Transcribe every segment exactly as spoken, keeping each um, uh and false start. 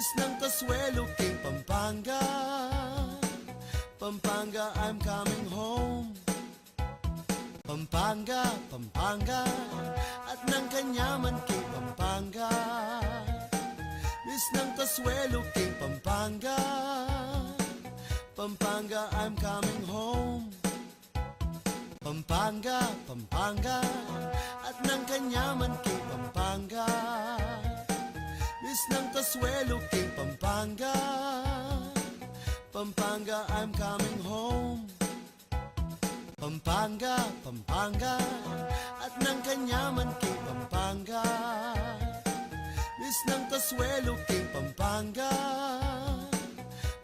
Misnang kasuelu king Pampanga, Pampanga, I'm coming home. Pampanga, Pampanga, atin nang kanyaman king Pampanga. Misnang kasuelu king Pampanga, Pampanga, I'm coming home. Pampanga, Pampanga, atin nang kanyaman king Pampanga. Misnang kasuelu king Pampanga, Pampanga, I'm coming home. Pampanga, Pampanga, atin nang kanyaman king Pampanga. Misnang kasuelu king Pampanga,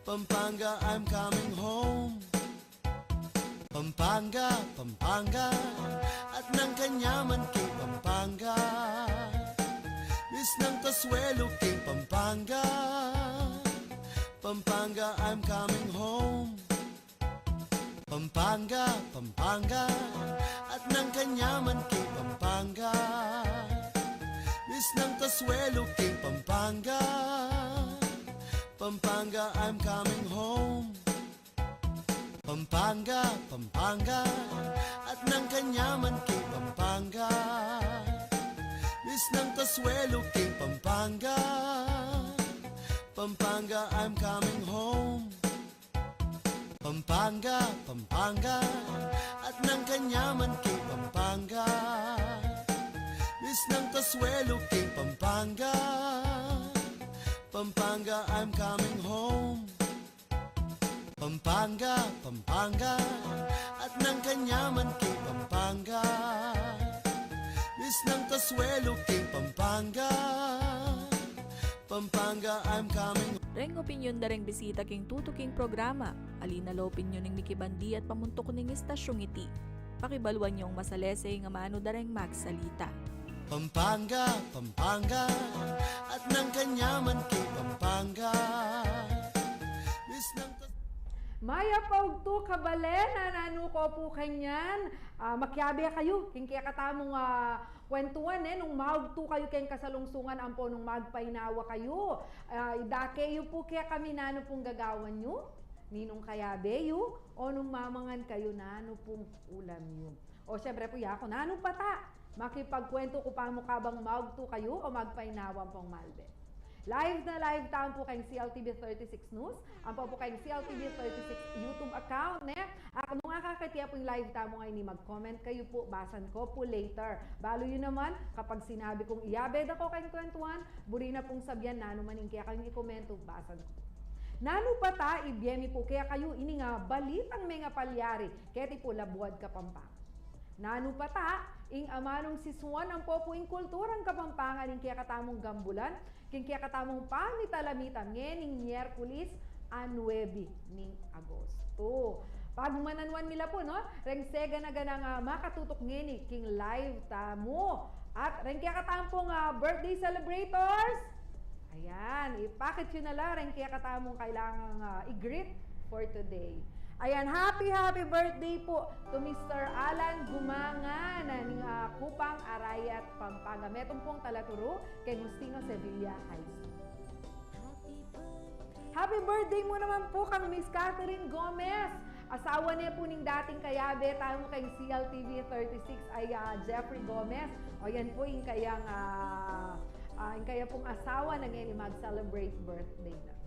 Pampanga, I'm coming home. Pampanga, Pampanga, atin nang kanyaman king Pampanga. Misnang kasuelu king Pampanga, Pampanga, I'm coming home. Pampanga, Pampanga, atin nang kanyaman king Pampanga. Misnang kasuelu king Pampanga, Pampanga, I'm coming home. Pampanga, Pampanga, atin nang kanyaman king Pampanga. Misnang kasuelu king Pampanga, Pampanga, I'm coming home. Pampanga, Pampanga, atin nang kanyaman king Pampanga. Misnang kasuelu king Pampanga, Pampanga, I'm coming home. Pampanga, Pampanga, atin nang kanyaman king Pampanga. Misnang kasuelu king Pampanga, Pampanga, I'm coming. Reng opinyon da reng bisita king tutuking programa. Ali na la opinyon ning mikibandi at pamuntuk ning istasyung iti, pakibaluan yung masalese ing amanu da reng magsalita. Pampanga, Pampanga, atin nang kanyaman king Pampanga. Misnang kas- Mayap a ugtu, kabalen, nanu ko pu kanyan, ah, makiabe kayu king kekatamung, ah, kwentuan, e, nung maugtu kayu keng kasalungsungan ampo nung magpainawa kayu. Ah, idake yu pu kekami nanu pung gagawan yu, ninung kayabe yu, o nung mamangan kayu nanu pung ulam yu. O, siyempre pu, yaku, nanu pa ta makipagkwentu ku pa mu kabang maugtu kayu o magpainawa ampong malbe? Live na live tamu pu keng C L T V thirty-six News, ampo pu keng C L T V thirty-six YouTube account, ne? At nung akakit ye pu ing live tamu ngeni, mag-comment kayu pu, basan ko pu later. Balu yu naman, kapag sinabi kung iyabe da ko keng kwentuan, buri na pung sabian nanu man ing kekayung ikomentu, basan ko. Nanu pa ta ibie mi pu kekayu ining balitang mengapalyari keti pu Labuad, Kapampangan? Nanu pa ta ing amanung sisuan ampo pu ing kulturang Kapampangan ing kekatamung gambulan king kekatamung pamitalamitan ngening Miyerkulis a nuebe ning Agosto? Pagmananuan mi la pu, no, reng segana-ganang, ah, makatutuk ngeni king live tamu. At reng kekatamu pung, ah, birthday celebrators, ayan, ipakit yu na la reng kekatamung kailangang, ah, i-greet for today. Ayan, happy, happy birthday pu to Mister Alan Gumangan, ah, ning, ah, Cupang, Arayat, Pampanga. Metung pung talaturu keng Justino Sevilla High School. Happy birthday mu naman pu kang Miss Catherine Gomez. Asawa ne pu ning dating kayabe tamu keng C L T V thirty-six, ay, ah, Jeffrey Gomez. O, yan pu ing kayang, ah, ah, ing kaya pung asawa na ngeni mag-celebrate birthday na.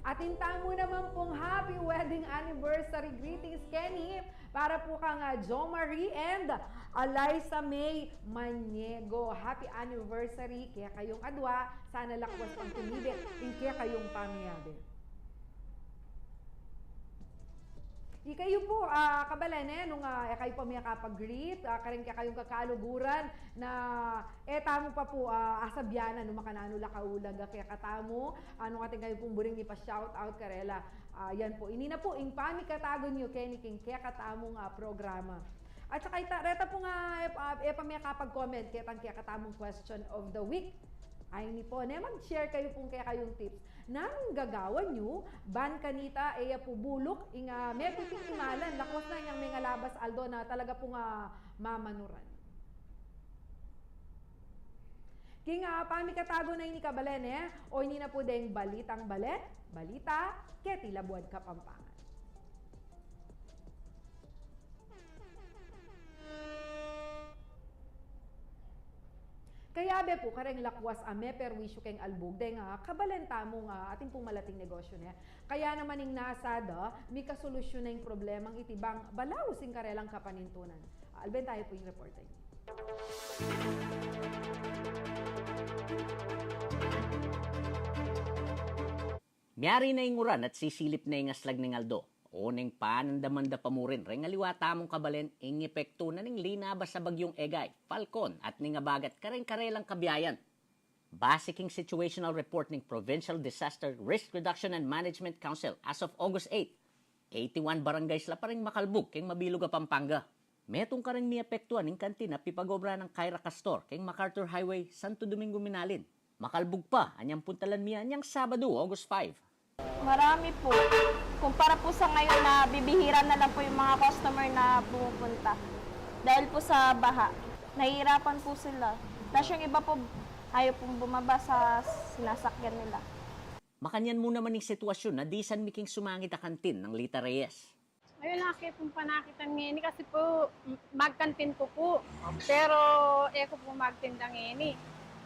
Atin tamu naman pung happy wedding anniversary greetings keni para pu kang, ah, Jo Marie and Alaysa May Maniego. Happy anniversary kekayung adwa. Sana lakwas pang tumibe ing kekayung pamiyabe. Ikayu pu, ah, kabalen, e, nung, ah, e kayu pa miyakapag-greet, ah, kareng kekayung kakaluguran na e tamu pa pu, ah, asabian nung makananu la kaulag a kekatamu, ah, nung atin kayu pung buring ipa-shout out karela. Ah, yan pu. Ini na pu ing pamikatagun yu keni king kekatamung, ah, programa. At saka ita, reta pu nga, e, ah, e pa miyakapag-comment ketang kekatamung question of the week. Ay, ini pu, ne, mag-share kayu pung kekayung tips. Nanung gagawan yu ban kanita e ya pu buluk ing, ah, mepiping imalan, lakwas na inyang mengalabas aldo na talaga pung, ah, mamanuran? King, ah, pamikatago na ini, kabalen, e, o ini na pu deng balitang balen, balita keti Labuad Kapampangan. Kayabe pu kareng lakwas a meperwisyu keng albug deng, ah, kabalen tamung, ah, atin pung malating negosyu, ne. Kaya naman ing nasada, mikasolusyun na ing problemang iti bang balaus ing karelang kapanintunan. Alben tayo pu ing reporte. Miyari na ing uran at sisilip na ing aslag ning aldo. O neng panandaman da pa murin reng aliwa tamung kabalen ing epektu na ning linabas a bagyung Egay, Falcon at ning abagat kareng karelang kabiayan. Base king situational report ning Provincial Disaster Risk Reduction and Management Council, as of August eight, eighty-one barangays la pa ring makalbug keng mabilug a Pampanga. Metung kareng miepektuan ning kantin a pipagobra nang Kyra Castor keng MacArthur Highway, Santo Domingo, Minalin. Makalbug pa anyang puntalan mie anyang Sabadu, August five. Marami po. Kumpara po sa ngayon na bibihira na lang po yung mga customer na pumupunta. Dahil po sa baha, nahihirapan po sila. Tapos yung iba po, ayaw pong bumaba sa sinasakyan nila. Makanyan mu naman ing sitwasyun na disan mi king sumangid a kantin nang Lita Reyes. Ayun, laki pong panakitan ngeni kasi po, m-, magkantin ko po. Pero e ko po magtinda ngeni.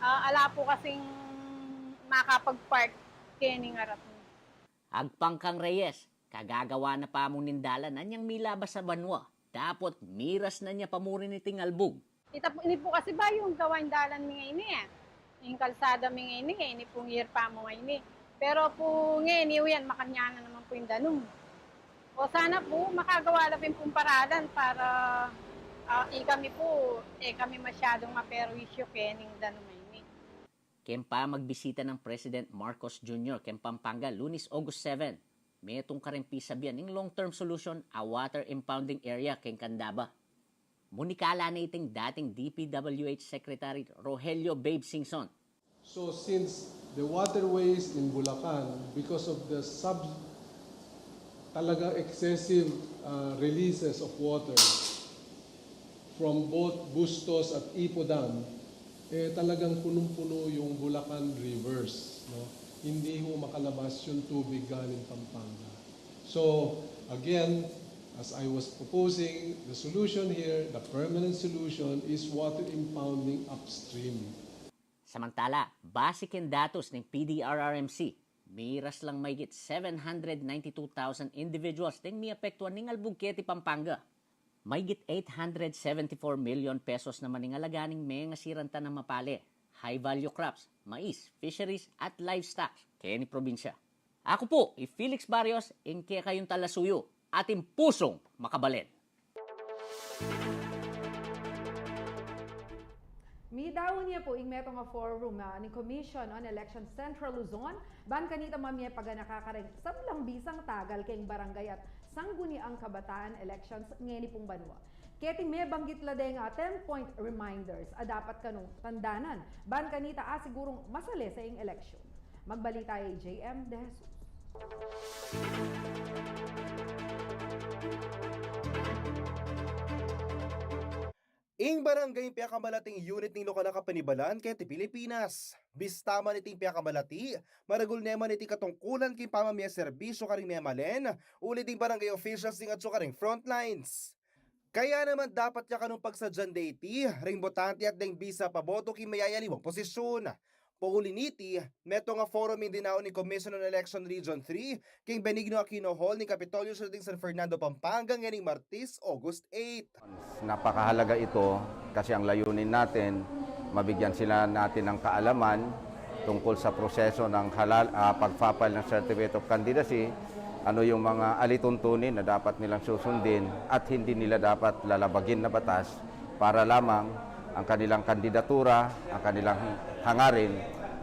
Ah, ala po kasing makapag-park keni ngarap. Agpang kang Reyes, kagagawa na pa mu ning dalan anyang milabas a banua. Dapot miras na nya pa murin iting albug. Ita po, ini po kasi ba yung gawain dalan mi ngeni, e. Yung kalsada mi ngeni, e, ini pong year pa mu ngeni. Pero po ngeni, yan, makanyan na naman po yung danum. O sana po, makagawa na po yung paralan para, ah, ikami po, e kami masyadong maperwisyo kening danum ngeni. Keng pamagbisita nang President Marcos Junior keng Pampanga, Lunes, August seven, metung kareng pisabian ing long-term solution a water impounding area keng Candaba. Munikala na iting dating D P W H Secretary Rogelio Babe Singson. So since the waterways in Bulacan, because of the sub-, talagang excessive, uh, releases of water from both Bustos at Ipo Dam, eh, talagang punong-puno yung Bulacan rivers, no? Hindi ho makalabas yung tubig galing Pampanga. So, again, as I was proposing, the solution here, the permanent solution, is water impounding upstream. Samantala, base keng datus ning P D R R M C, miras lang mahigit seven hundred ninety-two thousand individuals deng miapektuan ning albug keti Pampanga. Mahigit eight hundred seventy-four million pesos naman ing alaga ning mengasiranta nang mapale, high-value crops, mais, fisheries, at livestock keni probinsya. Aku pu i Felix Barrios, ing kekayung talasuyu, atin pusung makabalen. Midaun ya pu ing metung a forum, ah, ning Commission on Election Central Luzon, ban kanita mamie paganaka kareng sablang bisang tagal keng barangay at sangguniang kabataan elections ngeni pung banua. Keti mebanggit la deng, ah, ten point reminders a dapat kanung tandanan ban kanita asigurung masalese ing eleksyon. Magbalita i J M De Jesus. Ing barangay ing piakamalating unit ning lokal a kapanibalan keti Pilipinas. Bista man iting piakamalati, maragul ne man iting katungkulan king pamamie serbisyu karing memalen, uli ding barangay officials ding atsu karing frontlines. Kaya naman dapat ya kanung pagsadyan deti ring botante at deng bisa paboto king mayayaliwang posisyun. Pauli niti, metung a forum ing dinaun ning Commission on Election Region three king Benigno Aquino Hall ning Kapitolyo Siyudad ning San Fernando, Pampanga, ngening Martes, August eight. Napakahalaga ito kasi ang layunin natin, mabigyan sila natin ng kaalaman tungkol sa proseso ng halal, ah, pagfa-file ng Certificate of Candidacy, ano yung mga alituntunin na dapat nilang susundin at hindi nila dapat lalabagin na batas para lamang ang kanilang kandidatura, ang kanilang hangarin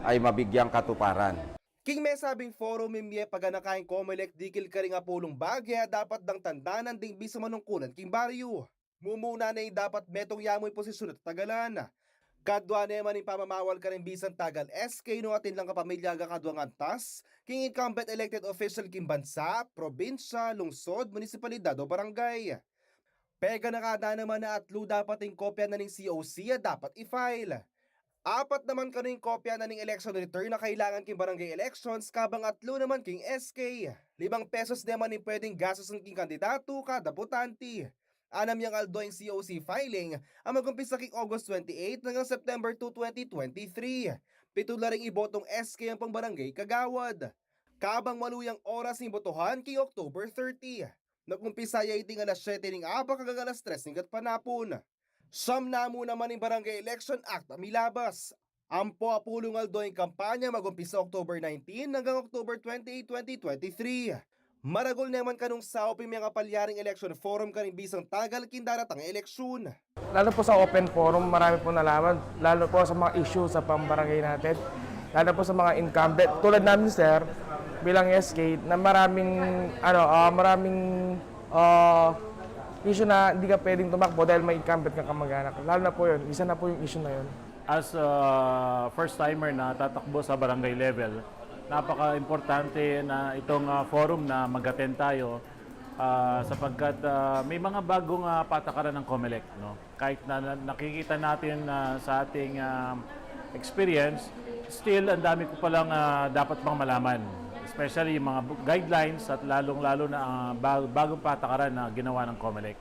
ay mabigyang katuparan. King mesabing forum, mimie paganaka ing Comelec dikil karing apulung bage a dapat dang tandanan ding bisa manungkulan king baryu. Mumuna ne ing dapat metung yamuy posisyun a tatagalan. Kadua ne man ing pamamawal karing bisang tagal S K no atin lang kapamilya a kaduang antas king incumbent elected official king bansa, probinsya, lungsod, munisipalidad o barangay. Peganaka da naman a atlu dapat ing kopya na ning C O C a dapat i-file. Apat naman kanu ing kopya na ning election return a kailangan king barangay elections, kabang atlu naman king S K. Limang pesos naman ing pwedeng gastusan king kandidatu kada botante. Anam yang aldo ing C O C filing a mag-umpisa king August twenty-eight hanggang September two, twenty twenty-three. Pitu la ring ibotong S K ampong barangay kagawad. Kabang walu yang oras ing botohan king October thirty. Nag-umpisa ya iti king alas siyete ning abak hanggang alas tres ning gatpanapun. Siyam namu naman ing Barangay Election Act a milabas. Ampo apulung aldo ing kampanya, mag-umpisa October nineteen hanggang October twenty-eight, twenty twenty-three. Maragul naman kanung saup ing mengapalyaring election forum karing bisang tagal king daratang a eleksyun. Lalo po sa open forum, marami po nalaman, lalo po sa mga issue sa pambarangay natin, lalo po sa mga incumbent. Tulad namin, sir, bilang S K, na maraming, ano, ah, maraming, ah, issue na hindi ka pwedeng tumakbo dahil may incumbent ka kamag-anak. Lalo na po yun, isa na po yung issue na yun. As a first-timer na tatakbo sa barangay level, napaka-importante na itong, ah, forum na mag-attend tayo, ah, sapagkat, ah, may mga bagong, ah, patakaran ng Comelec, no? Kahit na, na nakikita natin, ah, sa ating, ah, experience, still ang dami ko palang, ah, dapat pang malaman, especially yung mga bu-, guidelines at lalong-lalo na, ah, ba-, bagong patakaran na ginawa ng Comelec.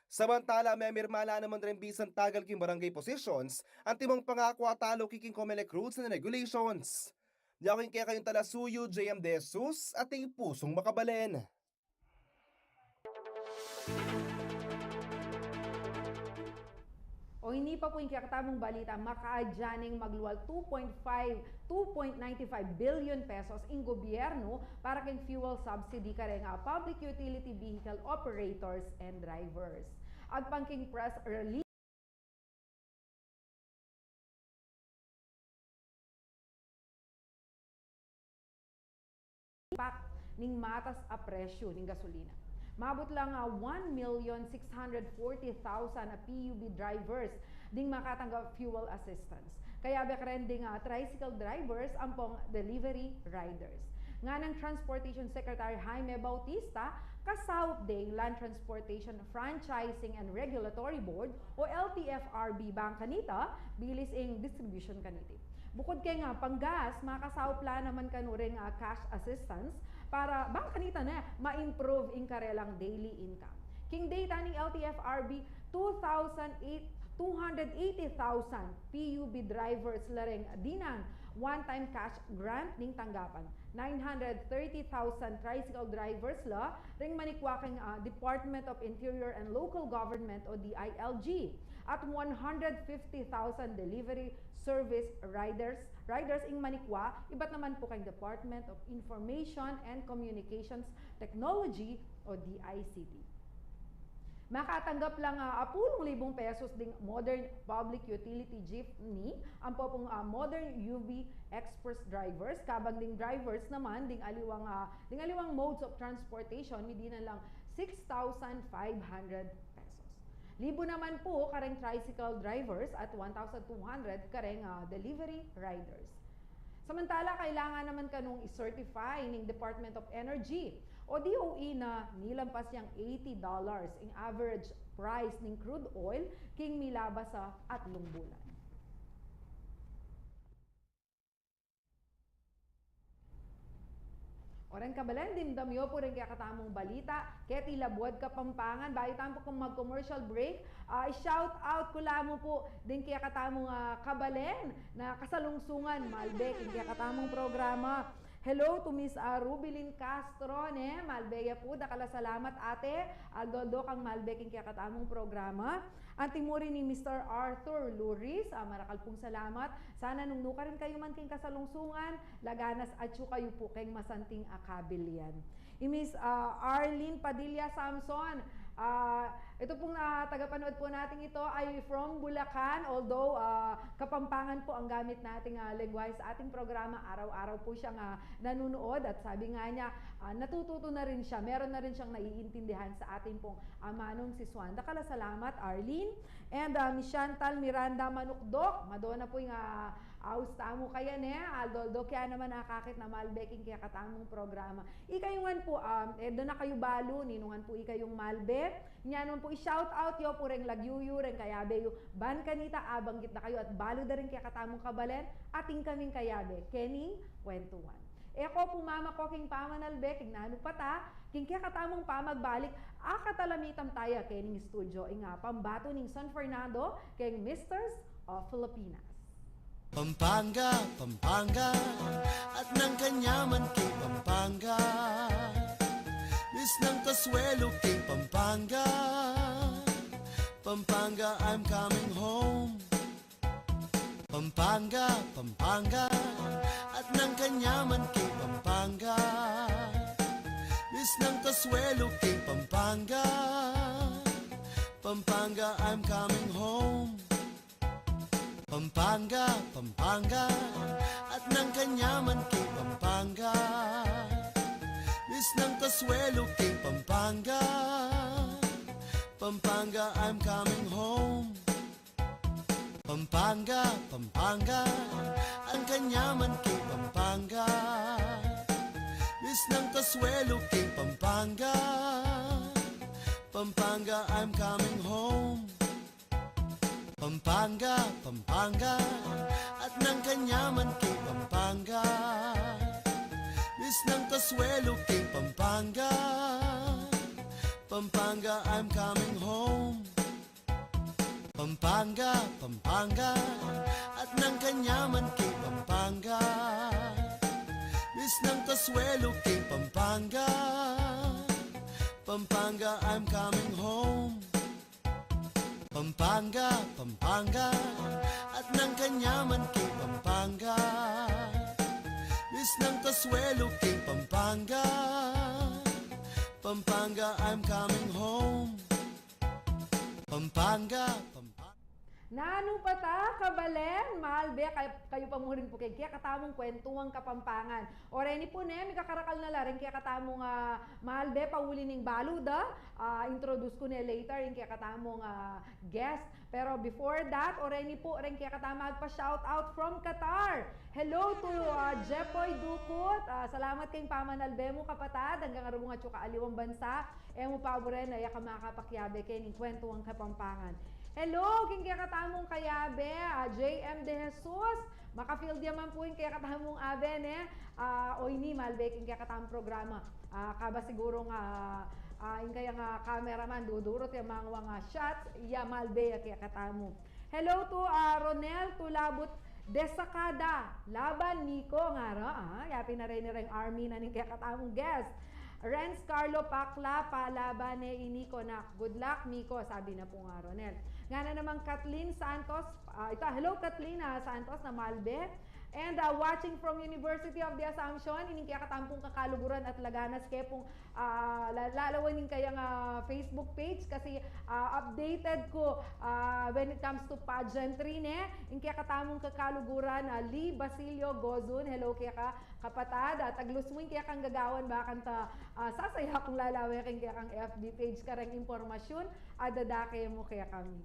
Samantala, memirma la naman ring bisang tagal king barangay positions, antimong pangako a taluki king Comelec rules and regulations. Yaku ing kekayung talasuyu, J M De Jesus, ating pusung makabalen. O ini pa pu ing kekatamung balita, makaadya neng maglual two point five, two point nine five billion pesos ing gobyernu para king fuel subsidy kareng, ah, public utility vehicle operators and drivers. Agpang king press release, impact ning matas a presyu ning gasolina. Maabut lang, ah, one million six hundred forty thousand a P U V drivers ding makatanggap fuel assistance. Kayabe karen ding, ah, tricycle drivers ampong delivery riders. Nganang Transportation Secretary Jaime Bautista, kasaup deng Land Transportation Franchising and Regulatory Board o L T F R B bang kanita, bilis ing distribution kaniti. Bukud keng, ah, panggas, makasaup la naman kanu ring, ah, cash assistance para bang kanita ne ma-improve ing karelang daily income. King data ning L T F R B, two thousand eight, two hundred eighty thousand P U V drivers la ring dinan one-time cash grant ning tanggapan. Nine hundred thirty thousand tricycle drivers la ring manikwa keng, ah, Department of Interior and Local Government o D I L G, at one hundred fifty thousand delivery service riders, riders ing manikwa ibat naman pu keng Department of Information and Communications Technology o D I C T. Makatanggap lang, ah, apulung libung pesos ding modern public utility jeepney ampo pung, ah, modern U V express drivers, kabang ding drivers naman ding aliwang, ah, ding aliwang modes of transportation, midinan lang six thousand five hundred pesos. Libu naman pu kareng tricycle drivers at one thousand two hundred kareng, ah, delivery riders. Samantala, kailangan naman kanung i-certify ning Department of Energy o D O E na nilampas yang eighty dollars ing average price ning crude oil king milabas a atlung bulan. O ren kabalen, dimdam yu pu ring kekatamung balita keti Labuad Kapampangan. Bayu tamu pu kung mag-commercial break, ah, i-shout out ku la mu pu ding kekatamung, ah, kabalen na kasalungsungan malbe king kekatamung programa. Hello to Miss, ah, Rubilin Castro, ne? Malbe ya pu, dakal a salamat, ate. Aldo-aldo kang malbe king kekatamung programa. Anti mu rin i Mister Arthur Luris, ah, marakal pung salamat. Sana nung nukarin kayu man king kasalungsungan, laganas atyu kayu pu keng masanting a kabilian. I Miss, ah, Arlene Padilla Samson, ah, ito pung, ah, tagapanood po natin ito ay from Bulacan, although, ah, Kapampangan po ang gamit nating, ah, lengguwahe sa ating programa. Araw-araw po siyang, ah, nanonood at sabi nga niya, ah, natututo na rin siya. Meron na rin siyang naiintindihan sa ating pong amanung si Swan. Dakal a salamat, Arlene. And, ah, Miss Chantal Miranda Manukdok, madona po yung, ah, Aus tamu kaya ne, aldo-aldo kaya naman akakit na malbe king kekatamung programa. Ikayu ngan pu, um, e da na kayu balu, ninung ngan pu ikayung malbe. Nya naman pu, i-shout out yu pu reng lagyu yu, reng kayabe yu, ban kanita abanggit da kayu at balu da ring kekatamung kabalen, atin kaming kayabe kening kwentuan. E ko pu mamaku king pamanalbe, king nanu pa ta, king kekatamung pamagbalik, akatalamitan taya kening studio, ing pambatu ning San Fernando, keng Misters of Filipinas. Pampanga, Pampanga, at nang kanyaman king Pampanga. Miss ng Kasuelo king Pampanga. Pampanga, I'm coming home. Pampanga, Pampanga, at nang kanyaman king Pampanga. Miss ng Kasuelo king Pampanga. Pampanga, I'm coming home. Pampanga, Pampanga, at nang kanyaman king Pampanga. Miss ng Kasuelo king Pampanga. Pampanga, I'm coming home. Pampanga, Pampanga, ang kanyaman king Pampanga. Miss ng Kasuelo king Pampanga. Pampanga, I'm coming home. Pampanga, Pampanga, at nang kanyaman king Pampanga. Miss ng Kasuelo king Pampanga. Pampanga, I'm coming home. Pampanga, Pampanga, at nang kanyaman king Pampanga. Miss ng Kasuelo king Pampanga. Pampanga, I'm coming home. Pampanga, Pampanga, at nang kanyaman king Pampanga. Miss ng Kasuelo king Pampanga. Pampanga, I'm coming home. Pampanga, Pampanga. Nanu pa ta, kabalen, malbe kay-, kayu pa mu rin pu keng kekatamung kwentuang Kapampangan. O reni pu ne, mikakarakal na la ring kekatamung, ah, malbe pauli ning balu da. Ah, introduce ku ne later ing kekatamung, ah, guest. Pero before that, o reni pu, ring kekatamung magpa-shout out from Qatar. Hello to, ah, Jepoy Ducut. Ah, salamat keng pamanalbe mu, kapatad. Anggang arubung atyu ka aliwang bansa, e mu paburen a e ka makapakiabe kening kwentuang Kapampangan. Hello king kekatamung kayabe, ah, J M De Jesus. Maka-field ya man pu ing kekatamung abe, ne? Ah, o ini, malbe king kekatamung programa. Ah, kaba sigurung, ah, ing kayang cameraman dudurut ya mangwang, ah, shots, ya malbe ya kekatamu. Hello to, ah, Ronel Tulabut Desacada, laban Miko, ngara, ah, yapin na reni reng army na ning kekatamung guest. Renz Carlo Pacla, palaban ne i Miko, nak. Good luck, Miko, sabi na pu nga Ronel. Ngana namang Kathleen Santos, ah, ita, hello Kathleen, ah, Santos na malbe. And, ah, watching from University of the Assumption, ining kekatamung kakaluguran at laganas ke pung, ah, la-, lalawan ing kayang, ah, Facebook page kasi, ah, updated ku, ah, when it comes to pageantry, ne? Ing kekatamung kakaluguran, ah, Lee Basilio Gozun, hello keka, kapatad, ah, taglus mu ing kekang gagawan, bakanta, ah, sasaya kung lalawe king kekang F B page kareng impormasyun a dadake mu kekami.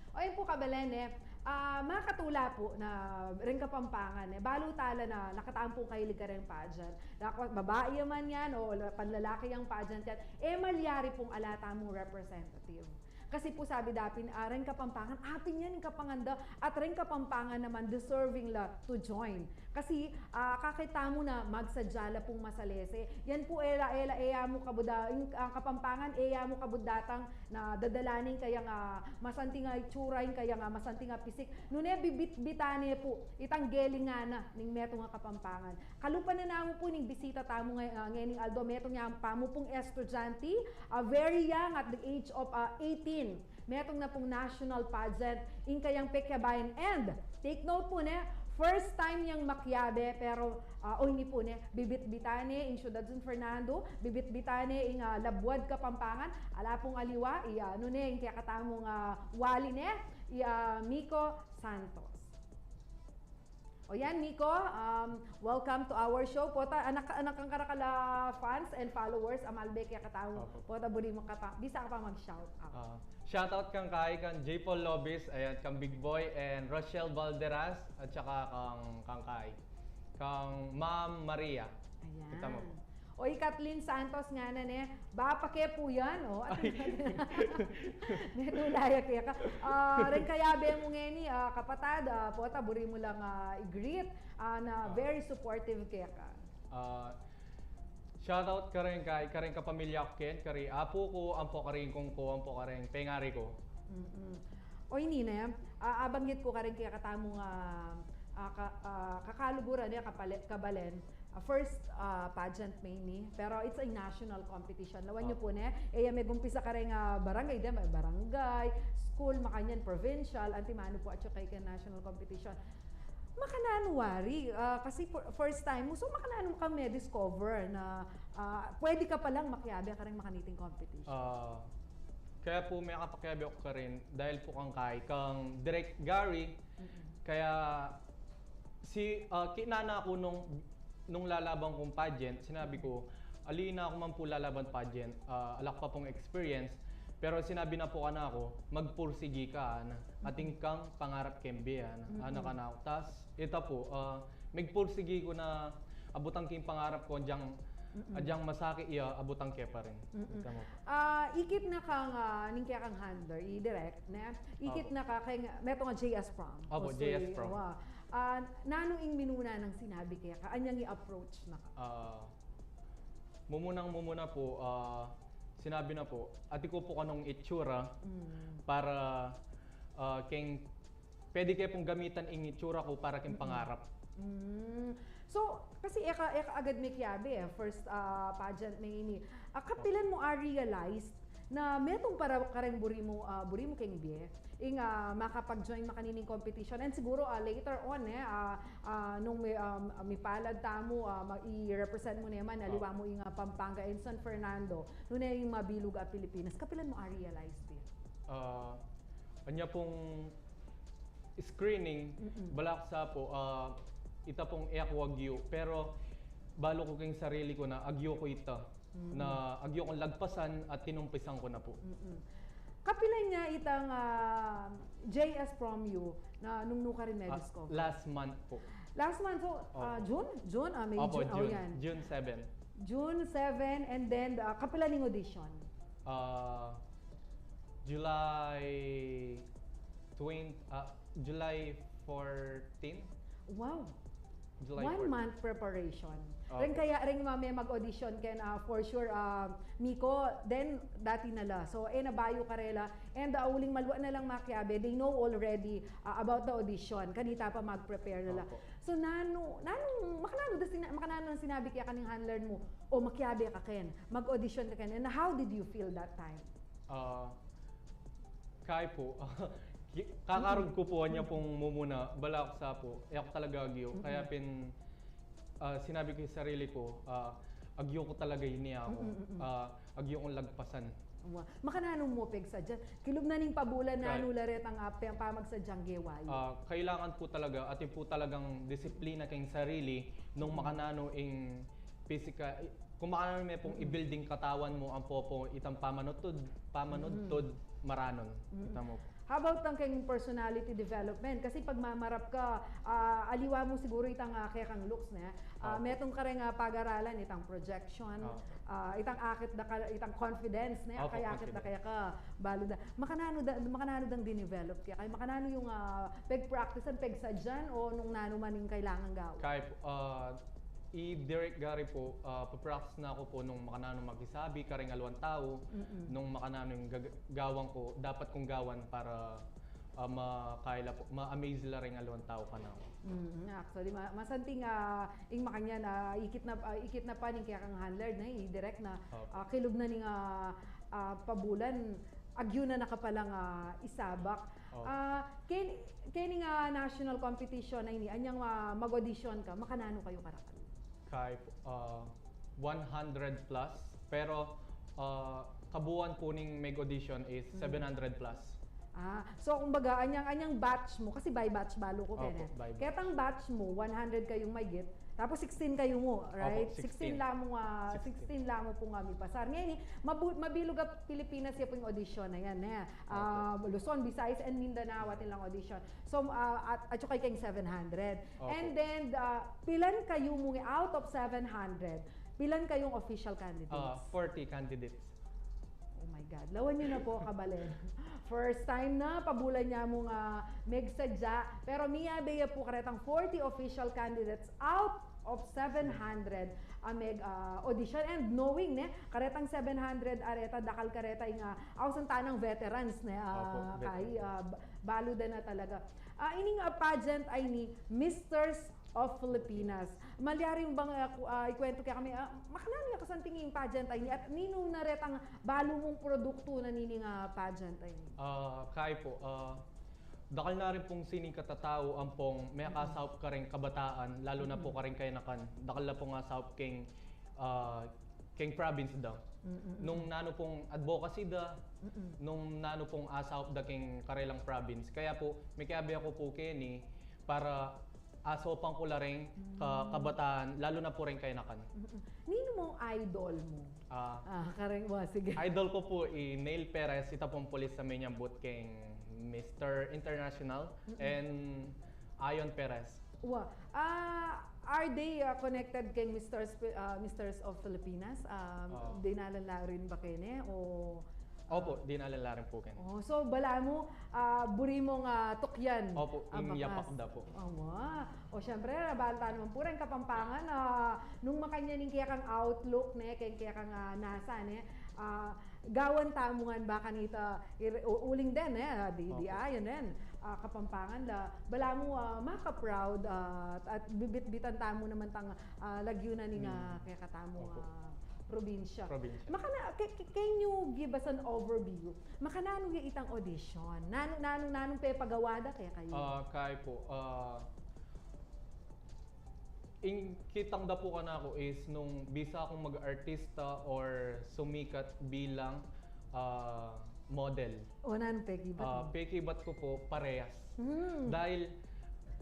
O, yun pu, kabalen, e. Ah, makatula pu na reng Kapampangan, e. Balu tala na nakatamung kailig kareng pageant. Dakot babai ya man yan o la-, panlalaki yang pageant yan, e malyari pung ala tamung representative. Kasi pu sabi dapin, ah, reng Kapampangan, atin yan ing kapanganda, at reng Kapampangan naman deserving la to join. Kasi, ah, kakita mu na magsadya la pung masalese. Yan pu, e la, e la, e ya mu kabud a, ing, ah, Kapampangan, e ya mu kabud datang na dadala ne ing kayang, ah, masanting a itsura, ing kayang, ah, masanting a pisik. Nune bibit-bitan ne pu itang gelingan na ning metung a Kapampangan. Kalupa na namu pu ning bisita tamu ngay-, ah, ngening aldo, metung ya pamu pung estudyante, ah, very young at the age of, ah, eighteen. Metung na pung national pageant ing kayang pekyabayan. And take note pu ne, first time yang makiabe, pero, ah, o ini pu ne, bibit-bitan ne ing syudad San Fernando, bibit-bitan ne ing, ah, labuad Kapampangan, ala pung aliwa, i, ah, nune ing kekatamung, ah, wali ne, i, ah, Miko Santos. O yan, Miko, um, welcome to our show. Pota, anak, anak kang karakal a fans and followers, amal be kekatamu. Opo. Pota, buri mu ka pa, bisa ka pa mag-shout out. Ah, shout out kang Kai, kang J Paul Lobis, ayan, kang Big Boy, and Rochelle Valderas, at saka kang, kang Kai, kang Ma'am Maria. Ayan. Kita mo. Oy, Kathleen Santos ngana ne, ba pa ke pu yan, o. Ay. Metung daya keka. Ah, reng kayabe mu ngeni, ah, kapatad, ah, pota, buri mu lang, ah, i-greet, ah, na Ah. very supportive keka. Ah, shout out kareng Kai, kareng kapamilya ku ken, kari apu ku, ampo kareng ingkung ku, ampo kareng pengari ku. Mm-mm. Oy, nine, ah, abanggit ku kareng kekatamung, ah, ah, ka-, ah, kakaluguran, e, kapale-, kabalen, ah, first, ah, pageant me ini, pero it's a national competition. Lawan yu pu ne, e ya megumpisa kareng, ah, barangay, de, barangay, school, makanyan, provincial, antimanu pu atyu keng national competition. Makananu wari, ah, kasi fir-, first time mu, so makananu ka me-discover na, ah, pwede ka palang makiabe kareng makaniting competition? Ah, kaya pu mekapakiabe ku karin dahil pu kang Kai, kang Direk Gary, kaya si, ah, kinana ku nung, nung lalaban kung pageant, sinabi ku, ali na ku man pu lalaban pageant, ah, ala ku pa pung experience, pero sinabi na pu kanaku, magpursigi ka, ana, atin kang pangarap keng bie, ana, ana kanaku. Tas, ita pu, ah, megpursigi ku na abutan king pangarap ku, adyang, adyang masakit ya, abutan ke pa rin. Ita mo. Ah, ikit na kang, ah, ning kekang handler, i-direct, ne? Ikit na ka keng, metung a J S Prom. Opo, J S Prom. Wa. Ah, nanu ing minuna nang sinabi keka? Anyang i-approach na ka? Ah, mumunang mumuna pu, ah, sinabi na pu, atin ku pu kanung itsura para, ah, keng, pwede ke pung gamitan ing itsura ku para keng pangarap. Mm. So, kasi eka, eka agad mekiabe, e, first, ah, pageant me ini. Ah, kapilan mu a-realize na metung para kareng buri mu, ah, buri mu keng bie, ing, ah, makapag-join makanining competition. And siguro, ah, later on, e, ah, ah, nung mi-, ah, mipalad tamu, ah, ma-, i-represent mu naman, aliwa mu ing, ah, Pampanga and San Fernando, nune ing mabilug a Pilipinas. Kapilan mu a-realize, bie? Ah, anya pung screening, balak sa pu, ah, ita pung e ku agyu, pero balu ku keng sarili ku na agyu ku ita, na agyu kung lagpasan at tinumpisan ku na pu. Mm-mm. Kapilan nya itang, ah, J S Prom yu na nung nu ka rin me-discover? Ah, last month pu. Last month, so, ah, June? June? Ah, May, June. Opo, June. June seven. June seven, and then, ah, kapilan ing audition? Ah, July twenty, ah, July fourteen. Wow. July fourteen. One month preparation. Opo. Ring kaya, ring mame mag-audition ken, ah, for sure, ah, Miko, then, dati na la. So, e na bayu karela. And, ah, uling malwa na lang makiabe, they know already, ah, about the audition. Kanita pa mag-prepare na la. Opo. So, nanu, nanu, makananu da sina-, makananu nang sinabi keka ning handler mu, o makiabe ka ken, mag-audition ka ken. And how did you feel that time? Ah, Kai pu, ki-, kakarug ku pu, anya pung mumuna, balak sa pu, e ku talaga agyu. Kaya pin, ah, sinabi ku ing sarili ku, ah, agyu ku talaga ini aku. Ah, agyu kung lagpasan. Wa. Makananu mu pegsadyan? Kilub na ning pabulan, nanu la retang, ah, pe-, pamagsadyang gewa yu? Ah, kailangan pu talaga, atin pu talagang disiplina keng sarili nung makananu ing physical, kung makananu me pung i-build ing katawan mu, ampo pu itang pamanudtud, pamanudtud, maranon. Kita mo. How about tang keng personality development? Kasi pag mamarap ka, ah, aliwa mu siguro itang, ah, kekang looks, ne? Ah, metung kareng, ah, pag-aralan, itang projection, ah, itang akit da ka, itang confidence, ne? Opo, kaya akit da confidence. Kaya ka, balu da. Makananu da, makananu dang dinevelop keka? Makananu yung, ah, peg-practice-an, pegsadyan, o nung nanu man ing kailangan gawan? Kai pu, ah, i-direct gari pu, ah, pa-practice na ku pu nung makananu makisabi kareng aliwang tau, nung makananu ing gag-, gawan ku, dapat kung gawan para, ah, makaila pu, ma-amaze la reng aliwang tau kanaku. Mm, actually, ma-, masanting, ah, ing makanyan, ah, ikit na, ah, ikit na pa ning kekang handler, ne, i-direct na, ah, kilub na ning, ah, ah, pabulan, agyu na na ka palang, ah, isabak. Ah, ken-, kening, ah, national competition a ini, anyang, ah, mag-audition ka, makananu kayu karakal? Kai pu, ah, one hundred plus, pero, ah, kabuuan pu ning meg-audition is seven hundred plus. Ah, so kumbaga, anyang, anyang batch mu, kasi by batch balu ku. Opo, kene. By batch. Ketang batch mu, one hundred kayung maygit, tapos sixteen kayu mu, right? Opo, sixteen. Sixteen la mu, ah, sixteen. Sixteen la mu pung, ah, mipasar. Ngeni, mabu-, mabilug a Pilipinas ya pung audition na yan, eh. Ah, opo. Luzon, Visayas, and Mindanao, atin lang audition. So, ah, at, at saka keng seven hundred. Opo. And then, ah, pilan kayu mung out of seven hundred, pilan kayung official candidates? Ah, forty candidates. Oh my God. Lawan yu na pu, kabalen. First time na, pabulan ya mung, ah, megsadya. Pero miyabe ya pu karetang forty official candidates out of seven hundred a meg, ah, audition. And knowing, ne, karetang seven hundred a reta, dakal kareta ing, ah, ausan ta nang veterans, ne, ah, opo, veterans. Kay, ah, ba-, balu da na talaga. Ah, ining, ah, pageant a ini Misters of Filipinas. Malyari mu bang, ah, ku-, ah, ikuwentu kekami, ah, makananu ya kasanting ing pageant a ini at ninu na retang balu mung produktu na nining, ah, pageant a ini? Ah, kay pu, ah, dakal na rin pung sining katatau ampong mekasaup kareng kabataan, lalu na pu kareng kayanakan. Dakal na pung asaup keng, ah, keng province da. Mm, mm, mm. Nung nanu pung advocacy da, mm, mm, nung nanu pung asaup da keng karelang province. Kaya pu, mekiabe aku pu keni para asaupan ku la reng ka-, mm, kabataan, lalu na pu reng kayanakan. Mm, mm. Ninu mung idol mu? Ah. Ah, kareng, wa, sige. Idol ku pu i Neil Perez, ita pung pulis a menyambut keng Mister International, mm, mm, and Ayon Perez. Wa. Ah, are they, ah, connected keng Misters Fi-, ah, Misters of Filipinas? Ah, dinalan la rin ba kene? O, opo, ah, dinalan la rin pu kene. Oh, so, balamu, ah, buri mung, ah, tukyan. Opo, a ing bakas yapak da pu. Awa. O, syempre, banta naman pu reng Kapampangan, ah, nung makanyan ing kekang outlook, ne, keng kekang, ah, nasa, ne, ah, gawan tamu ngan ba kanita, ir-, u-, uling den, eh, ah, di, di, opo, ayan den, ah, Kapampangan la, balamu, ah, maka-proud, ah, at bibitbitan tamu naman tang, ah, lagyu na ning, hmm, ah, kekatamung, opo, ah, probinsya. Probinsya. Makana-, ca-, ca-, can you give us an overview? Makananu ya itang audition? Nanu, nanu, nanung pepagawa da kekayu? Ah, kay pu, ah, ing kitang da pu kanaku is nung bisa akung mag-artista or sumikat bilang, ah, model. O, nanung pekibat mu? Ah, pekibat ku pu, parehas. Hmm. Dahil,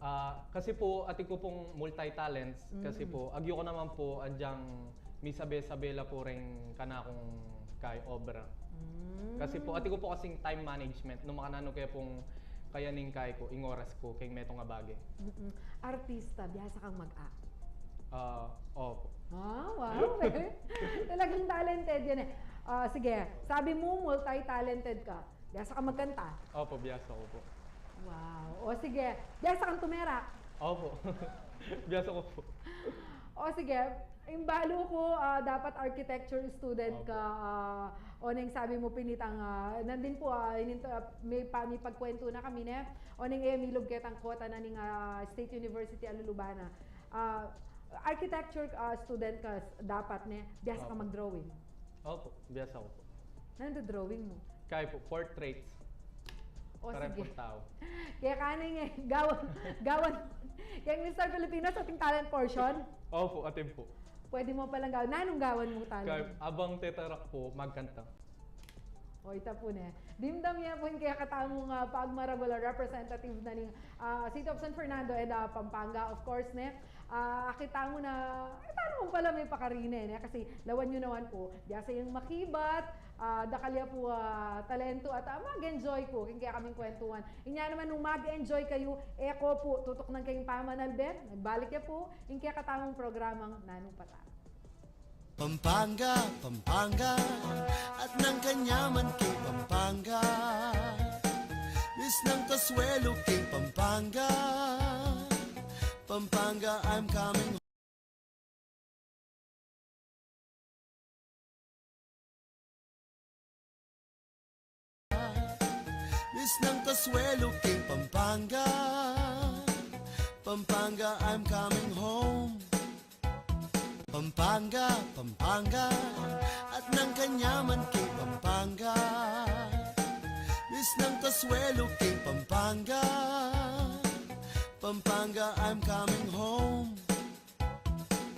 ah, kasi pu, atin ku pung multi-talents, kasi, hmm, pu, agyu ku naman pu, agyang misabe-sabe la pu reng kanakung kay obra. Mm. Kasi pu, atin ku pu kasing time management, nung makananu ke pung kayaning kay ku, ing oras ku, keng metung a bage. Mm-mm. Artista, biasa kang mag-act? Ah, opo. Ah, wow, eh. Talagang talented yan, eh. Ah, sige, sabi mu, multi-talented ka. Biasa kang magkanta? Opo, biasa ku pu. Wow. O sige, biasa kang tumerak? Opo. Biasa ku pu. O sige, ing balu ku, ah, dapat architecture student ka, opo, ah, oneng sabi mu pin itang, ah, nandin pu, ah, ininto-, ah, me pa-, mipagkwentu na kami, ne? Oneng e milub ketang kota na ning, ah, State University a luluban na. Ah, architecture, ah, student ka s-, dapat, ne? Biasa kang, opo, mag-drawing? Opo, biasa ku pu. Nanu drawing mu? Kay pu, portraits. O, sige. Karelang tau. Kaya kaneng, eh, gawan, gawan. Keng Mister Filipinas, ating talent portion? Opo, atin pu. Pwede mu palang gawan. Nanung gawan mung talent? Kay, abang tetarak pu, magkanta. O, ita pu, ne. Dimdam ye pu ing kekatamung, ah, pagmaragul a representative na ning, ah, City of San Fernando and, ah, Pampanga, of course, ne. Ah, akit tamu na, e, tana mu pala me pakarine, ne? Kasi lawan yu naman pu, biasa yang makibat, ah, dakal ya pu, ah, talento at, ah, mag-enjoy pu king kekaming kwentuhan. Inya naman nung mag-enjoy kayu, e ko pu tutuknan keng pamanalbe, nagbalik ya pu ing kekatamung programang Nanung Patau. Pampanga, Pampanga, at nang kanyaman keng Pampanga. Bis nang kasuelo keng Pampanga, Pampanga, I'm coming. Bis nang kasuelo keng Pampanga, Pampanga, I'm coming home. Pampanga, Pampanga, at nang kanyaman keng Pampanga. Bis nang kasuelo keng Pampanga, Pampanga, I'm coming home.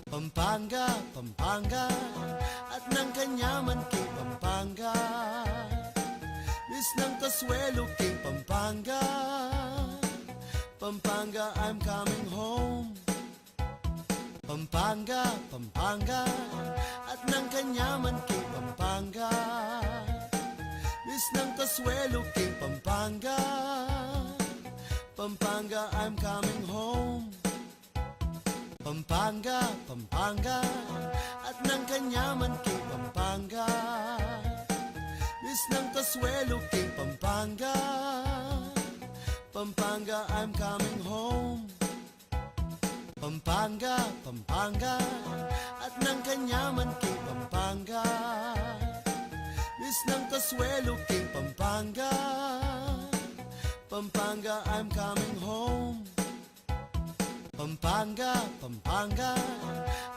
Pampanga, Pampanga, at nang kanyaman keng Pampanga. Isnang kasuelu king Pampanga, Pampanga, I'm coming home. Pampanga, Pampanga, at nang kanyaman king Pampanga. Isnang kasuelu king Pampanga, Pampanga, I'm coming home. Pampanga, Pampanga, at nang kanyaman king Pampanga. Isnang kasuelu king Pampanga, Pampanga, I'm coming home. Pampanga, Pampanga, at nang kanyaman king Pampanga. Isnang kasuelu king Pampanga, Pampanga, I'm coming home. Pampanga, Pampanga,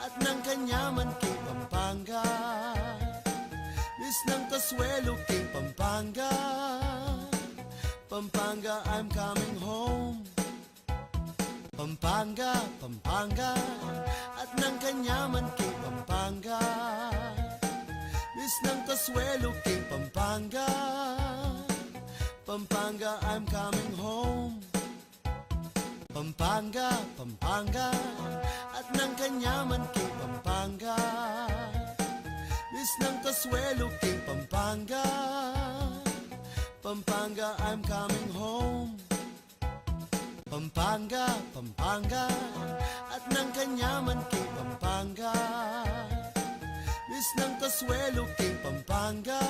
at nang kanyaman king Pampanga. Isnang kasuelu king Pampanga, Pampanga, I'm coming home. Pampanga, Pampanga, at nang kanyaman king Pampanga. Isnang kasuelu king Pampanga, Pampanga, I'm coming home. Pampanga, Pampanga, at nang kanyaman king Pampanga. Isnang kasuelu king Pampanga, Pampanga, I'm coming home. Pampanga, Pampanga, at nang kanyaman king Pampanga. Isnang kasuelu king Pampanga,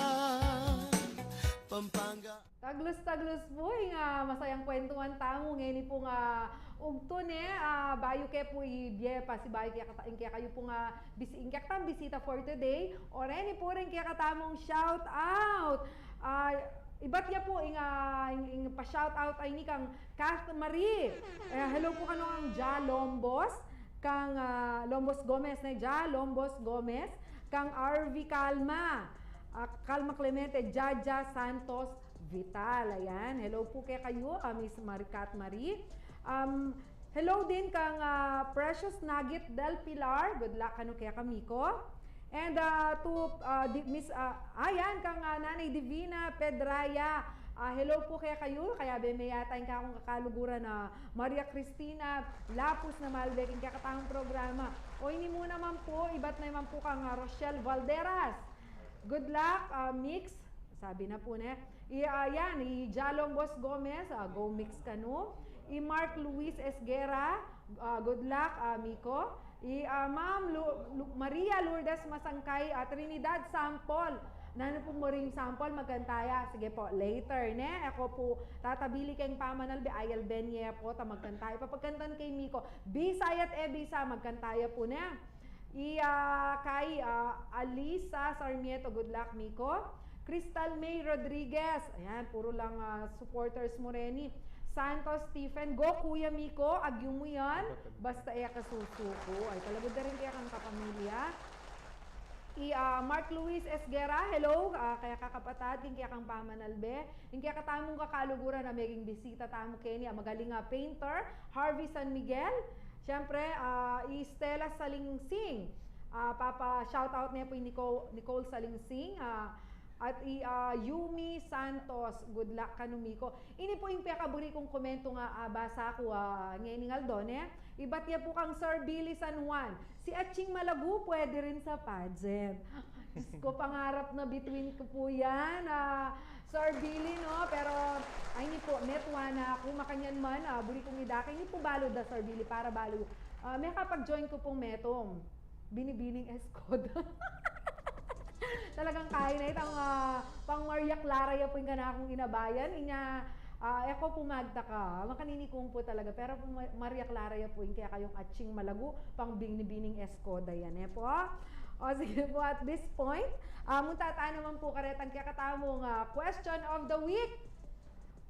Pampanga. Taglus-taglus pu ing, ah, masayang kwentuhan tamu ngeni pung, ah, ugtu ne, ah, bayu ke pu ibie pasibayu ing keka-, ing kekayu pung, ah, bis-, ing kekatang bisita for today. O reni pu ring kekatamung shout out. Ah, ibat ya pu ing, ah, ing, ing pa-shout out a ini kang Kath Marie. Eh, hello pu kanu kang Ja Lombos, kang, ah, Lombos Gomez ne, Ja Lombos Gomez, kang R V Calma, ah, Calma Clemente, Jaja Santos Vital. Ayan, hello pu kekayu, ah, Miss Maricat Marie. Um, hello din kang, ah, Precious Nugget del Pilar. Good luck kanu keka, Miko. And, ah, to, ah, di, Miss, ah, ayan, kang, ah, Nanay Divina Pedraya. Ah, hello pu kekayu. Kayabe me yata ing kakung kakaluguran a Maria Cristina Lapus na malbe king kekatamung programa. O ini mu naman pu, ibat naman pu kang, ah, Rochelle Valderas. Good luck, ah, Mix. Sabi na pu ne. I, ah, yan, i Ja Lombos Gomez, ah, go Mix kanu. I Mark Luis Esguerra, ah, good luck, ah, Miko. I, ah, Ma'am Lu-, Lu-, Maria Lourdes Masangkay, ah, Trinidad Sample. Nanu pu mu ring sample, magkanta ya. Sige pu, later, ne? Ako pu, tatabili keng pamanalbe, ayalben ye pu, ta magkanta ya. Papagkantan ke i Miko. Bisa ya't e bisa, magkanta ya pu, ne? I, ah, kay, ah, Alisa Sarmiento, good luck, Miko. Crystal May Rodriguez, ayan, puro lang, ah, supporters mu reni. Santos Stephen, go, Kuya Miko, agyu mu yan. Basta e ka susuko. Ay, talaga da rin kaya kang kapamilya. I, ah, Mark Luis Esguerra, hello, ah, kaya kakapatad, king kaya kang pamanalbe. Ing kekatamung kakaluguran a meging bisita tamu keni, a magaling a painter, Harvey San Miguel. Siyempre, ah, i Stella Salingsing. Ah, papa-shoutout ne pu i Nicole, Nicole Salingsing, ah, at i, ah, Yumi Santos. Good luck kanu, Miko. Ini pu ing pekaburi kung komento nga, ah, basa ku, ah, ngening aldo, ne? Ibat ya pu kang Sir Billy San Juan. Si Atching Malagu pwede rin sa pageant. Diyos ko, pangarap na bituin ku pu yan, ah, Sir Billy, no? Pero, ay, ini pu, metung na ku, makanyan man, ah, buri kung idake, ini pu balu da, Sir Billy, para balu. Ah, mekapag-join ku pung metung. Binibining Escoda. Talagang kain na itang, ah, pang Maria Clara ya pu ing kanakung inabayan. Inya, ah, e ku pu magtaka. Makanini kung pu talaga. Pero pu Ma-, Maria Clara ya pu ing kekayung Atching Malagu, pang Binibining Escoda yan, e pu. O, sige pu, at this point, ah, munta ta naman pu karetang kekatamung, ah, question of the week.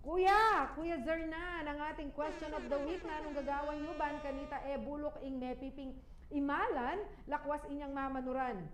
Kuya, Kuya Zernan, ang ating question of the week, nanung gagawan yu ban kanita e buluk ing mepiping imalan, lakwas inyang mamanuran?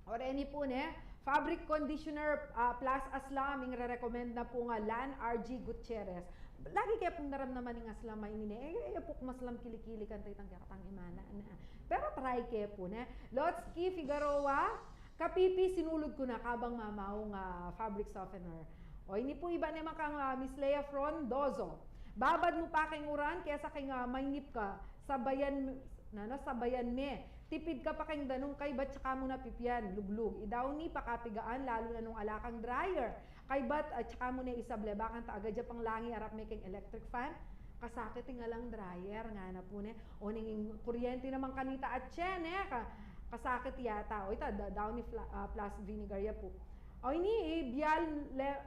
O reni pu ne, fabric conditioner, ah, plus aslam, ing re-recommend na pu nga Lan R G Gutierrez. Lagi ke pung naramdaman ing aslam a ini ne, e, e, e pu ku maslam kili-kili kanita itang kekatang imalan, a. Pero try ke pu ne. Lotsky Figueroa, kapipi, sinulud ku na kabang mamaung, ah, fabric softener. O, ini pu ibat ne naman kang, ah, Miss Lea Frondozo. Babad mu pa keng uran kesa keng, ah, mainip ka. Sabayan, nanu, sabayan me. Tipid ka pa keng danum kaybat tsaka mu na pipian, luglug. Idawni pakapigaan, lalu na nung ala kang dryer. Kaybat, ah, tsaka mu na isable, bakanta agad ya pang langi arap me keng electric fan. Kasakit ing alang dryer, ngana pu ne. O ning kuryente naman kanita atse ne. Ka-, kasakit yata. O ita, da-, Downy fla-, ah, plus vinegar ya pu. O ini, eh, Bial Le-,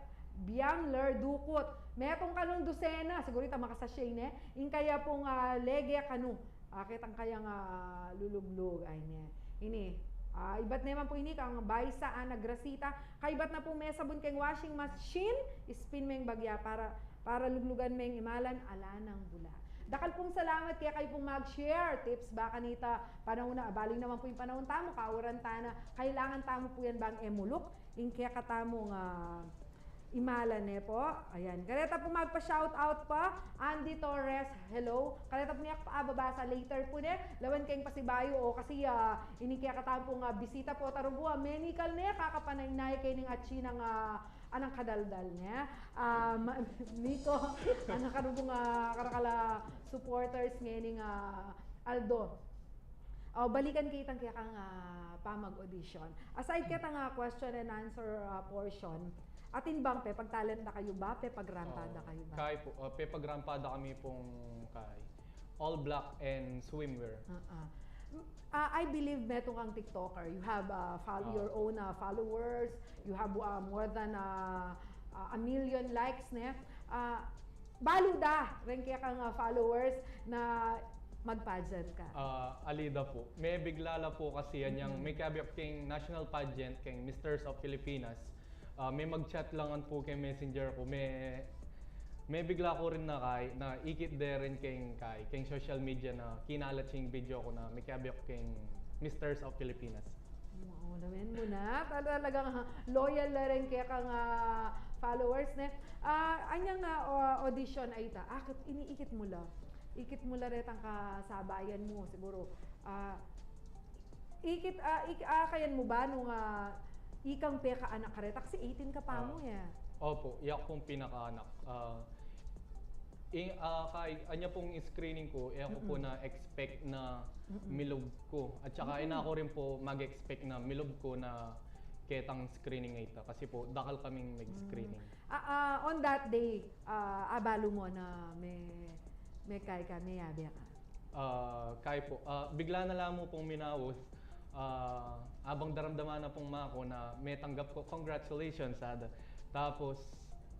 Biang Ler Dukut. Metung kanung dusena, siguru ita makasasye ne. Ing kaya pung, ah, lege kanu. Ah, ketang kayang, ah, luluglug, ay ne. Ini, ah, ibat naman pu ini kang Baisa Ana Gracita. Kaybat na pu me sabun keng washing machine, spin meng bagya para, para luglugan meng imalan, ala nang bula. Dakal pung salamat kekayu pung mag-share. Tips ba kanita panaun na, balu naman pu ing panaun tamu, kauran ta na, kailangan tamu pu yan bang e muluk ing kekatamung, ah, imalan ne pu. Ayan. Kareta pu magpa-shoutout pa, Andy Torres, hello. Kareta pu ne aku pa ababasa later pu ne. Lawen keng pasibayu o kasi, ah, ini kekatamung, ah, bisita pu tarugu, ah, menikal ne, kakapanaynay keni ning atsi nang, ah, anang kadaldal ne. Ah, ma-, Nico, anang karugu, ah, karakal a supporters ngening, ah, aldo. O, balikan ke itang kekang, ah, pamag-audition. Aside ketang, ah, question and answer, ah, portion, atin bang pepagtalent da kayu ba, pepagrampa da kayu ba? Kay pu, ah, pepagrampa da kami pung kay all black and swimwear. Ah, ah. M-, ah, I believe metung kang TikToker. You have, ah, follow your own, ah, followers. You have, ah, more than, ah, ah, a million likes, ne? Ah, balu da reng kekang, ah, followers na mag-pageant ka? Ah, ali da pu. Mebigla la pu kasi yan yang mekabe ku keng national pageant, keng Misters of Filipinas. Ah, me mag-chat la ngan pu keng messenger ku. Me, mebigla ku rin na kay, na ikit de rin keng kay, keng social media na kinalat ya ing video ku na mekabe ku keng Misters of Filipinas. Wow, lawen mu na. Tal-, talagang loyal la rin kekang, ah, followers, ne? Ah, anyang, ah, o-, audition a ita. Akit, iniikit mu la. Ikit mu la retang kasabayan mu, siguru. Ah, ikit, ah, ik-, ah, kayan mu ba nung, ah, ikang pekaanak kareta? Kasi eighteen ka pa mu, eh. Opo, iya ku pung pinakaanak. Ah, ing, ah, kay, anya pung screening ku, iya ku pu na-expect na milub ku. At saka, ina ku rin pu mag-expect na milub ku na ketang screening a ita. Kasi pu, dakal kaming mag-screening. Ah, ah, on that day, ah, abalu mu na me-, mekay ka, meyabe ka? Ah, kay pu. Ah, bigla na la mu pung minaus. Ah, abang daramdaman na pung maku na metanggap ku, "Congratulations," ada. Tapos,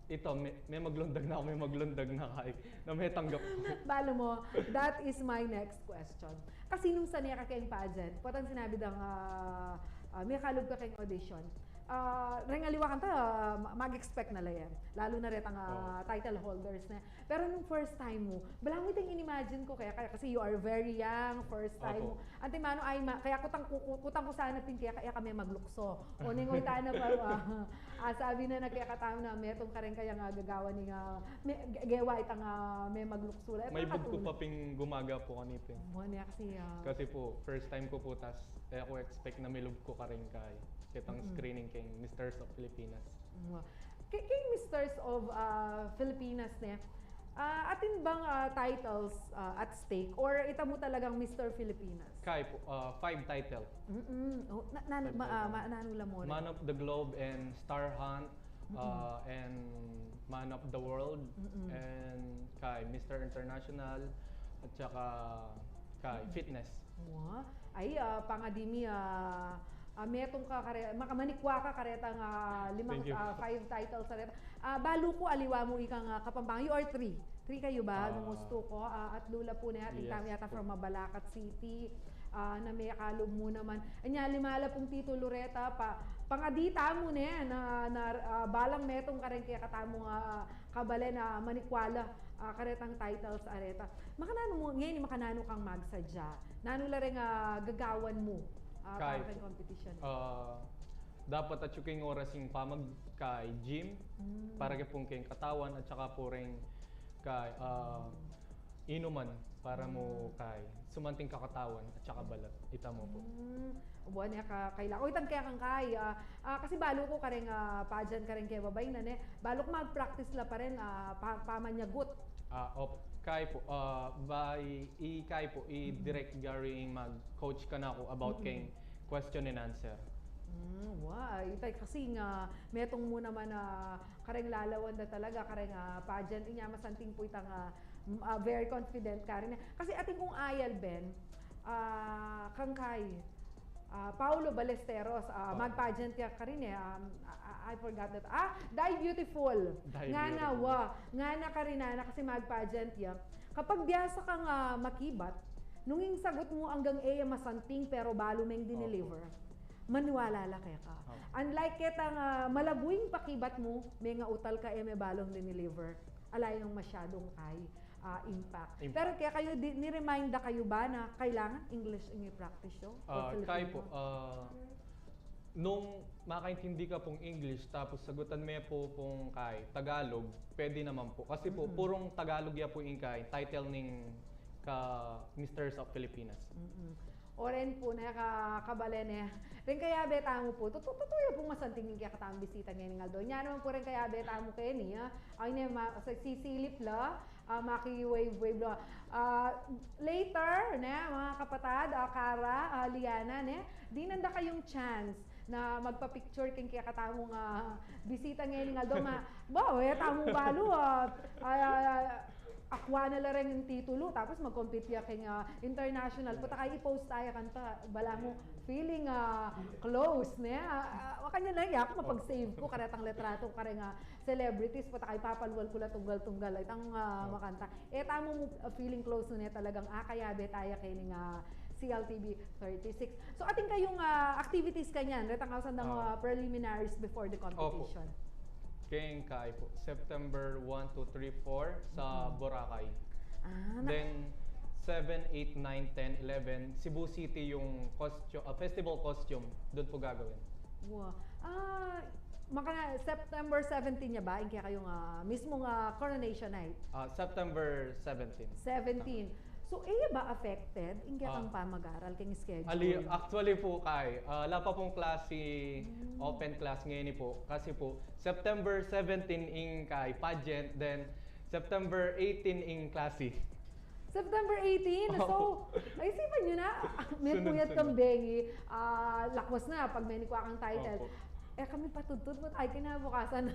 ita, me-, memaglundag na ku, memaglundag na kay, na metanggap ku. Balu mu, that is my next question. Kasi nung sane ka keng pageant, potang sinabi dang, ah, ah, mekalub ka keng audition, ah, reng aliwa kanta, ah, ma-, mag-expect na la yan. Lalu na retang, ah, title holders na. Pero nung first time mu, balamu itang in-imagine ku kaya, kaya kasi you are very young, first time mu. Antimanu, ay, ma-, kaya kutang ku-, ku-, kutang ku sana pin kaya, kaya kami maglukso. O, ningoy tana pa, ah, ah, sabi na na kaya katamu na, metung ka rin kaya nga gagawa ni nga, me-, ge-, gewa itang, ah, me maglukso la. May bug ku pa pin gumaga pu kanita. Buwan niya kasi, ah. Kasi pu, first time ku pu, tas, eh, aku expect na milub ku karin kay, ketang screening keng Misters of Filipinas. Ke-, keng Misters of, ah, Filipinas ne, ah, atin bang, ah, titles, ah, at stake or ita mu talagang Mister Filipinas? Kay pu, ah, five title. Mm-mm. Oh, na-, nanu-, ma-, ah, ma-, nanu la mu rin? Man of the Globe and Star Hunt, ah, and Man of the World, and kay Mister International, at saka kay Fitness. Wa. Ay, ah, pangadi mi, ah, ah, metung ka kare-, maka-, manikwa ka karetang, ah, limang, ah, five titles kareta. Ah, balu ku aliwa mu ikang, ah, Kapampangan. You are three. Three kayu ba? Nung ustu ku, ah, atlu la pu ne, atin tamu yata from Mabalacat City, ah, na mekalub mu naman. Anya, lima la pung titulu reta, pa, pangadi tamu ne, na, na, ah, balang metung ka rin kekatamu, ah, kabalen, ah, manikwa la, ah, karetang titles a reta. Makananu mu, ngeni makananu kang magsadya? Nanu la ring, ah, gagawan mu, ah, para keng competition? Ah, dapat atyu keng oras ing pamag-, kay gym, para keng pung keng katawan, at saka pu ring kay, ah, inuman para mu kay sumanting kakatawan at saka balat. Ita mu pu. Hmm, buwan niya ka, kailangan. O, itang kekang kay, ah, ah, kasi balu ku kareng, ah, pageant kareng kebabaynan e. Balu ku mag-practice la pa rin, ah, pa, pamanyagut. Ah, op, kay pu, ah, by, i kay pu, i Direk Gary ing mag-coach kanaku about keng question and answer. Hmm, wa, itay kasi nga, metung mu naman a kareng lalawan da talaga, kareng, ah, pageant, inya masanting pu itang, ah, m- ah, very confident karin e. Kasi atin kung ayal, Ben, ah, kang kay, ah, Paulo Ballesteros, ah, mag-pageant ya karin e, um, I, I forgot that. Ah, Die Beautiful. Die Ngana, Beautiful. Wa, ngana karin na kasi mag-pageant ya. Kapag biasa kang, ah, makibat, nung ing sagut mu anggang e ya masanting pero balu meng dineliver, maniwala la keka. Opo. Unlike ketang, ah, malagu ing pakibat mu, mengautal ka e me balung dineliver, ala yang masyadung kay, ah, impact. Impact. Pero kekayu, di, ni-remind da kayu ba na kailangan English ing i-practice yu? O Ah, Filipino? Kay pu, ah, nung makaintindi ka pung English tapos sagutan me pu pung kay Tagalog, pwede naman pu. Kasi pu, purung Tagalog ya pu ing kay title ning ka Misters of Filipinas. Mm-mm. O rin pu ne, ka, kabalen e. Rin kayabe tamu pu, tutu, tutu ya pung masanting ing kekatamung bisita ngening aldo. Inya naman pu rin kayabe tamu keni, ah. Ay ne, ma, sa, sisilip la, ah, maki-wave-wave la. Ah, later, ne, mga kapatad, ah, Kara, ah, Liana, ne, dinan da kayung chance na magpa-picture keng kekatamung, ah, bisita ngening aldo. Ma, ba, e tamu balu, ah, ah, akwa na la reng titulu, tapos mag-compete ya keng, ah, international. Puta kay i-post taya kanta, balamu feeling, ah, close, ne? Ah, ah, kanya na, yaku mapag-save ku karetang litrato kareng, ah, celebrities, puta kay papalwal ku la tunggal-tunggal itang, ah, makanta. E tamu mu, ah, feeling close ne talagang, ah, kayabe taya keni nga C L T V thirty-six. So, atin kayung, ah, activities kanyan, retang ausan dang, ah, preliminaries before the competition. Keng kay pu, September one, two, three, four sa Boracay. Ah, na- Then, seven, eight, nine, ten, eleven, Cebu City yung costume, ah, festival costume, doon po gagawin. Wow. Ah, maka September seventeen ya ba? Ing kekayung, ah, mismung, ah, coronation night. Ah, September seventeen. Seventeen. So, e ya ba affected ing kekang Ah. pamag-aral keng schedule? Ali, actually po kay, ah, ala pa pong klase, open class ngeni po. Kasi po, September seventeen ing kay pageant, then September eighteen ing klase. September eighteen. So, Opo. ay, isipan nyo na, may Sunod-sunod. Puyat Kang Bengi, ah, lakwas na pag menikwa kang title. Opo. E kami patudtud mo, ay, kinabukasan,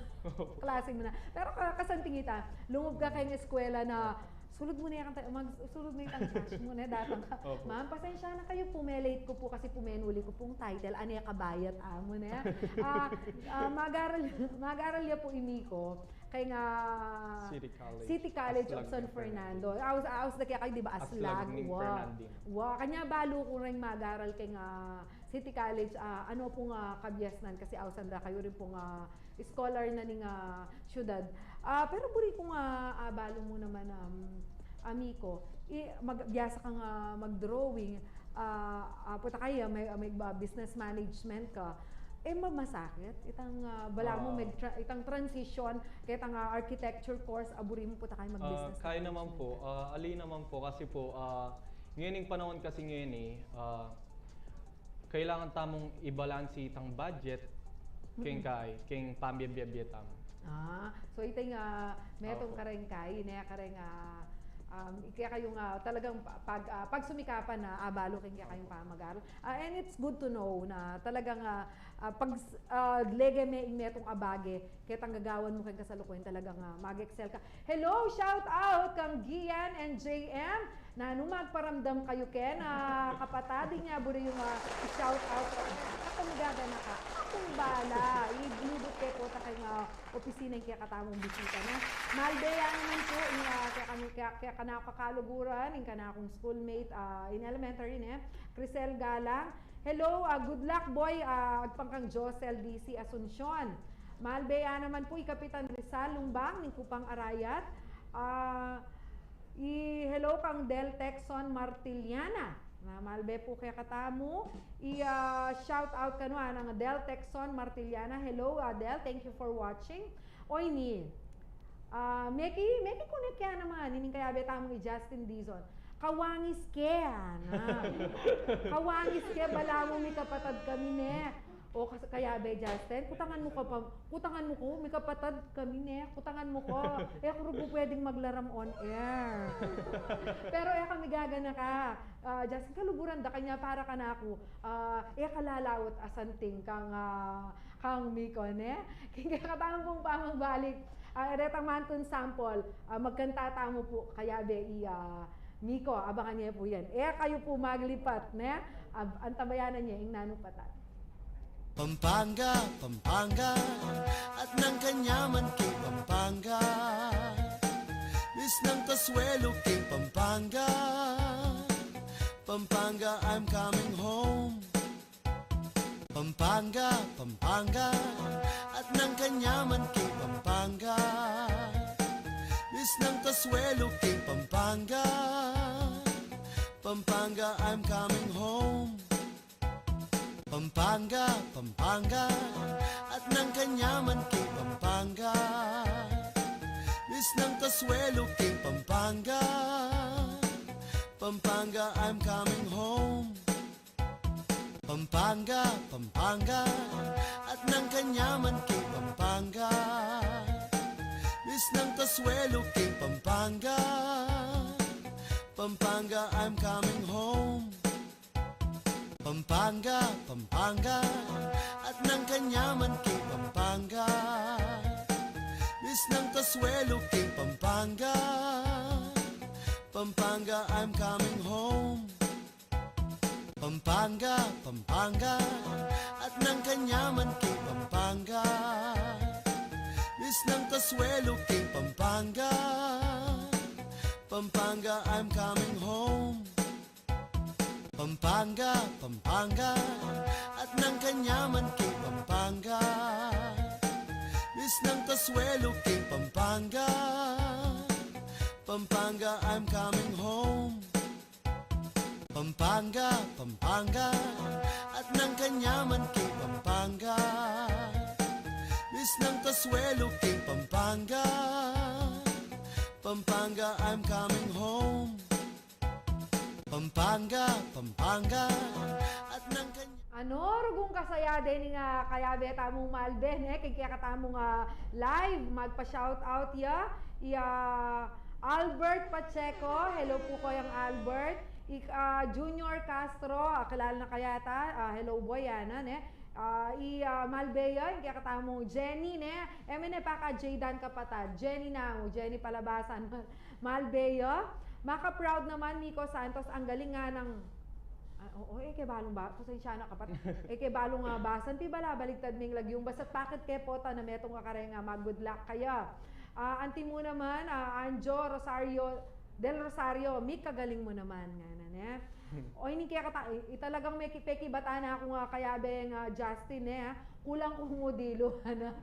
klase mu na. Pero ka, kasanting ita, lungub ka keng eskwela na, sulud mu ne kang ti-, mag, sulud mu itang class mu ne, datang ka. Opo. Ma'am, pasensya na kayu pu, me-late ku pu kasi pu menuli ku pung title, ane kabayat amu ne. Ah, ah, mag-aral, mag-aral ya pu i Miko keng, ah, City College. City College of Aslag San ning Fernando. Fernandina. Aus, aus da kaya kayu, di ba? Aslag Aslag, ning wa. Fernandina. Wa, kanya balu ku ring mag-aral keng, ah, City College, ah, ano pung, ah, kabiasnan kasi ausan da kayu rin pung, ah, scholar na ning, ah, syudad. Ah, pero buri kung, ah, ah, balu mu naman, um, a Miko, i, mag, biasa kang, ah, mag-drawing, ah, ah, puta kaya, may, may, ah, business management ka. E, ma-, masakit itang, ah, bala mu, Ah. mag-tra-, itang transition, kaya itang, ah, architecture course, a buri mu puta kaya Ah, mag-business kaya management. Naman po, ah, ali naman po kasi po, ah, ngening panahon kasi ngeni, ah, kailangan tamung i-balanse itang budget, keng kay, keng pambiye-biye tamu. Ah, so itay nga, metung Opo. Kareng kay, ne, kareng, ah, um, kaya kayu nga talagang pa-, pag, ah, pagsumikapan na, ah, balu keng kaya kayung pamag-aral. Ah, and it's good to know na talagang, ah, ah, pag, ah, lege me, metung abage, ketang gagawan mu keng kasalukuyan talagang, ah, mag-excel ka. Hello, shout out kang Gian and J M. Nanu, magparamdam kayu ken, ah, kapatad, inya buri yung, ah, i-shout out. Aku, magagana ka. Akung bala. Ibinubut ke puta keng, ah, opisina ing kekatamung bisita na. Malbe ya naman pu, ing, ah, kekami, ke, kekanaku kaluguran, ing kanakung schoolmate, ah, in elementary ne, Crisel Galang. Hello, ah, good luck, boy, ah, agpang kang Josel D C Asuncion. Malbe ya naman pu i Kapitan Rizal Lumbang ning Kupang Arayat. Ah, i hello kang Del Texon Martiliana. Na malbe pu kekatamu. I, ah, shout out kanu, ah, nang Del Texon Martiliana. Hello, ah, Del. Thank you for watching. Oy ni, Ah, meki, meki connect ya naman ining kayabe tamung i Justin Dizon. Kawangis ke, ana. Kawangis ke, balamu mikapatad kami, ne. O, kas-, kayabe, Justin, kutangan mu ka pa, kutangan mu ku, mikapatad kami, ne. Kutangan mu ku. E ku rugu pwedeng maglaram on air. Pero e kami gaganaka. Ah, Justin, kaluguran da ka, nya para kanaku, ah, e ka lalaut a santing kang, ah, kang Miko, ne? King kekatamu pung pamagbalik, ah, reta mantun sample, ah, magkanta tamu pu kayabe i, ah, Miko, abangan ye pu yan. E kayu pu maglipat, ne? Ab-, antabayanan ye ing nanu pa ta. Pampanga, Pampanga, at nang kanyaman king Pampanga. Miss ng kasuelo king Pampanga. Pampanga, I'm coming home. Pampanga, Pampanga, at nang kanyaman king Pampanga. Miss ng kasuelo king Pampanga. Pampanga, I'm coming home. Pampanga, Pampanga, at nang kanyaman king Pampanga. Miss ng kasuelo king Pampanga. Pampanga, I'm coming home. Pampanga, Pampanga, at nang kanyaman king Pampanga. Miss ng kasuelo king Pampanga. Pampanga, I'm coming home. Pampanga, Pampanga, at nang kanyaman king Pampanga. Miss ng kasuelo king Pampanga. Pampanga, I'm coming home. Pampanga, Pampanga, at nang kanyaman king Pampanga. Miss ng kasuelo king Pampanga. Pampanga, I'm coming home. Pampanga, Pampanga, at nang kanyaman king Pampanga. Miss ng kasuelo king Pampanga. Pampanga, I'm coming home. Pampanga, Pampanga, at nang kanyaman king Pampanga. Miss ng kasuelo king Pampanga. Pampanga, I'm coming home. Pampanga, Pampanga, at nang kanya- Ano, rugung kasaya deni ing kayabe tamung Malbe, ne? King kekatamung live, magpa-shoutout ya. I, ah, Albert Pacheco, hello pu kayang Albert. I, ah, Junior Castro, ah, kilala na kaya ta, ah, hello boy, ana, ne? Ah, i, ah, Malbe ya, ing kekatamung Jenny, ne? E me ne paka Jaydan kapatad. Jenny na, Jenny Palabasan. Malbe ya. Maka-proud naman, Miko Santos, ang galing nga ng, ah, oo, e ke balung ba-, pasensya na, kapatad. E ke balung, ah, basan, pibalabaligtad me ing lagyu. Basta't pakit ke pota na metung ka kareng, ah, mag-good luck kaya. Ah, anti mu naman, ah, Anjo Rosario, Del Rosario, Mik, kagaling mu naman, ngana, ne? O, ini kaya kata, i-, i-, talagang meki-, pekibatan na ku nga kayabe ing, ah, Justin, ne, ah. Kulang ku mu dilu, ana.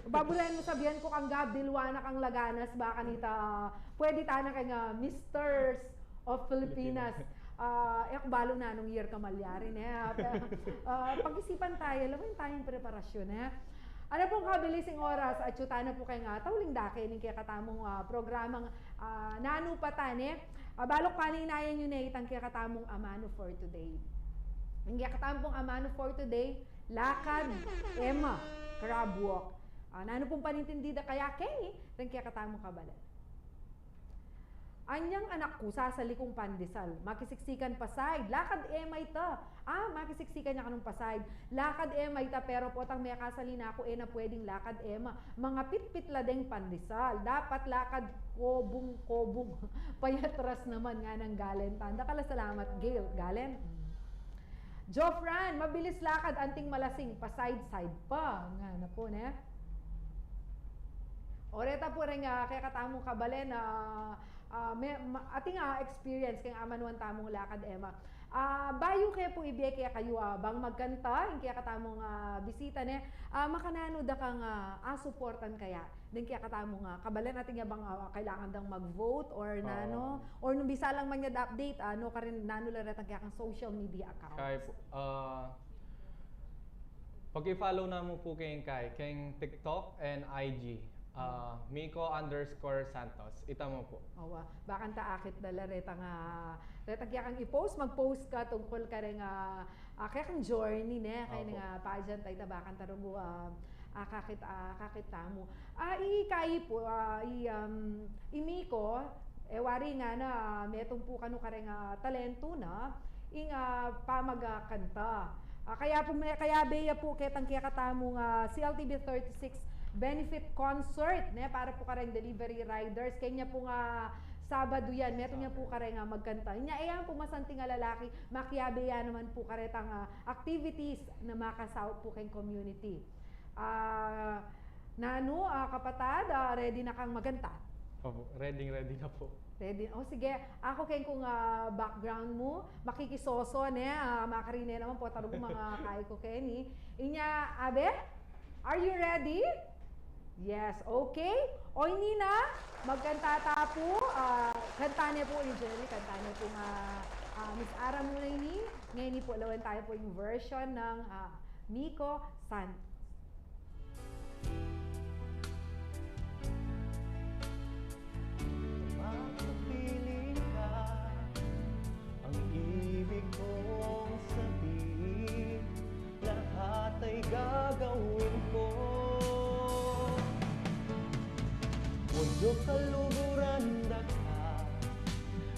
Babu rin mu sabian ku kang gab, diluan na kang laganas, ba kanita, pwede tana keng, ah, Misters of Filipinas. Filipinas. Ah, e ku balu nanung year ka malyari, ne? Ah, pe-, ah, pag-isipan taya, lawen tayang preparasyon, ne? Ana pung kabilis ing oras, atyu tana pu keng, ah, tauling dake ning kekatamung, ah, programang, ah, Nanu pa ta, ne? Ah, balu ku kanita, yu ne itang kekatamung amanu for today. Ing kekatamung amanu for today, lakad ema, crab walk. Ah, nanu pung panintindi da kaya keni, itang kekatamung kabalen? Anyang anak ku, sasali kung pandesal. Makisiksikan pa side. Lakad ema ita. Ah, makisiksikan ya kanung pa side. Lakad ema ita, pero potang mekasali na ku, e na pwedeng lakad ema. Mangapitpit la deng pandesal. Dapat lakad kobung-kobung. Payatras naman, nganang Galen. Tanda ka la, salamat, Gail. Galen. Jofran, mabilis lakad, anting malasing, pa-side-side pa. Ngana pu, ne? O, reta pu reng, ah, kekatamung kabalen, ah, ah, me-, ma-, ating, ah, experience keng amanuan tamung lakad ema. Ah, bayu ke pu ibie kekayu, ah, bang magkanta ing kekatamung, ah, bisita, ne? Ah, makananu da kang, ah, asuportan kaya? Deng kekatamung, ah, kabalen, atin ya bang, ah, kailangan dang mag-vote or nanu? Oo. Or nung bisa lang man ya da-update, ah, nukarin, nanu la retang kekang social media account? Kaya pu, ah, paki-follow na mu pu keng kay, keng TikTok and I G. Ah, Miko underscore Santos. Ita mu pu. Awa, bakanta akit da la retang, ah, retang kekang i-post, mag-post ka tungkul kareng, ah, ah, kekang journey, ne, kareng, ah, pageant, ay ta bakanta rugu, ah, ah, akakit, ah, akakit tamu. Ah, i kayi pu, ah, i, um, i Miko, e wari ngana, ah, metung pu kanu kareng, ah, talentu na, ing, ah, pamagkanta. Ah, kaya pu me-, kayabe ya pu ketang kekatamung, ah, C L T V thirty-six benefit concert, ne, para pu kareng delivery riders. Kenya pung, ah, Sabadu yan, metung ya pu kareng, ah, magkanta. Inya, e ya pu masanting a lalaki, makiyabe ya naman pu karetang, ah, activities na makasaup pu keng community. Ah, nanu, ah, kapatad, ah, ready na kang magkanta? Opo, ready, ready na pu. Ready. O, sige. Aku keng kung, ah, background mu, makikisoso, ne, ah, makarine naman pu, tarugu mangakayi ku keni. Inya, abe? Are you ready? Yes, okay. O, ini na, magkanta ta pu, ah, kanta ne pu i Jelly, kanta ne pu nga, ah, Miss Ara mu na ini. Ngeni pu, lawen taya pu ing version nang, ah, Miko Santos. Makapiling ka, ang ibig kong sabihin, lahat ay gagawin ko. Medyo kaluguran da ka,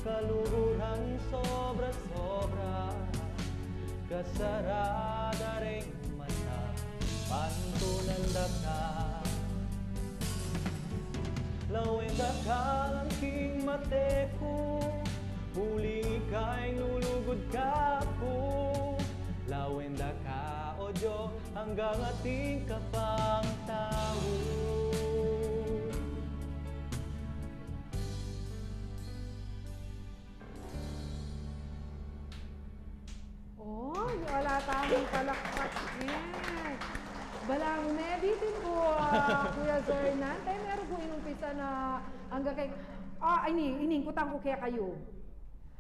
kaluguran sobra-sobra, kasarada reng mata, pantunan da ka. Lawen da ka king mate ku, uling ika ing lulugud kaku. Lawen da ka, o Dios, anggang atin ka pang tau. O, ala tamung palakpak, e. Balamu mebitin ku, ah, Kuya Zornan, te meru ku inumpisan a angga keng, ah, ini, ini, kutang ku kekayu.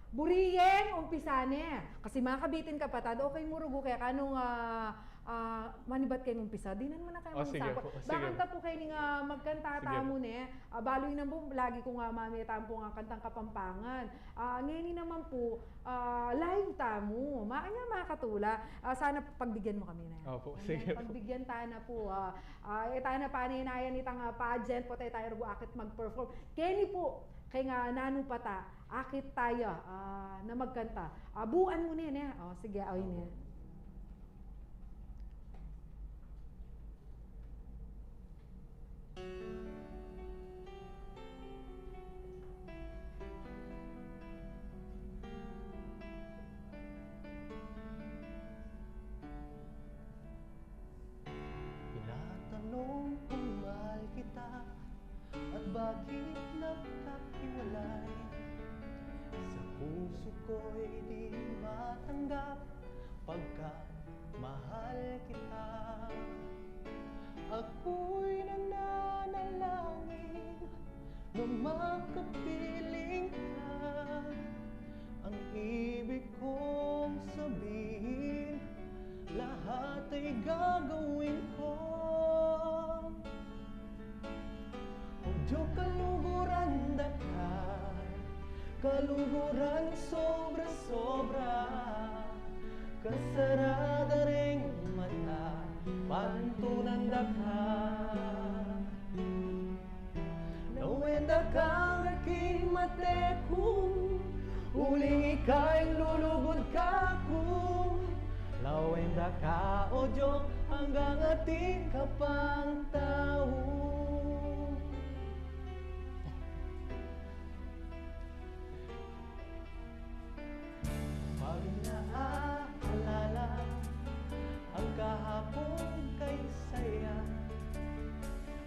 Buri yeng umpisa ne. Kasi makabitin, kapatad, okay mu rugu keka nung, ah, ah, manibat keng umpisa, dinan mu na kaya. O, sige pu, sige. Bakanta pu keni nga magkanta tamu ne. Ah, balu yu naman pu, lagi kung, ah, mamie tamu pu nga kantang Kapampangan. Ah, ngeni naman pu, ah, live tamu. Ma-, anya makatula. Ah, sana pagbigyan mu kami na. Opo, sige pu. Pagbigyan tana pu, ah, ah, e tana paninayan itang, ah, pageant pu, e taya rugu akit mag-perform. Keni pu, keng, ah, nanu pa ta, akit taya, ah, na magkanta. Ah, buan mu ne, ne? O, sige, o, ini. Opo. Tinatanong kung mahal kita at bakit nagkahiwalay. Sa puso ko'y di matanggap pagka mahal kita. Ako'y nananalangin na makapiling ka. Ang ibig kong sabihin, lahat ay gagawin ko. Medyo kaluguran da ka, kaluguran sobra-sobra, kasarada reng mata, pantunan da ka. Lawen da ka king mate ku, uling ika ing lulugud kaku. Lawen da ka, o Dios, anggang atin ka pang tau. Pag naaalala ang kahapon kay saya,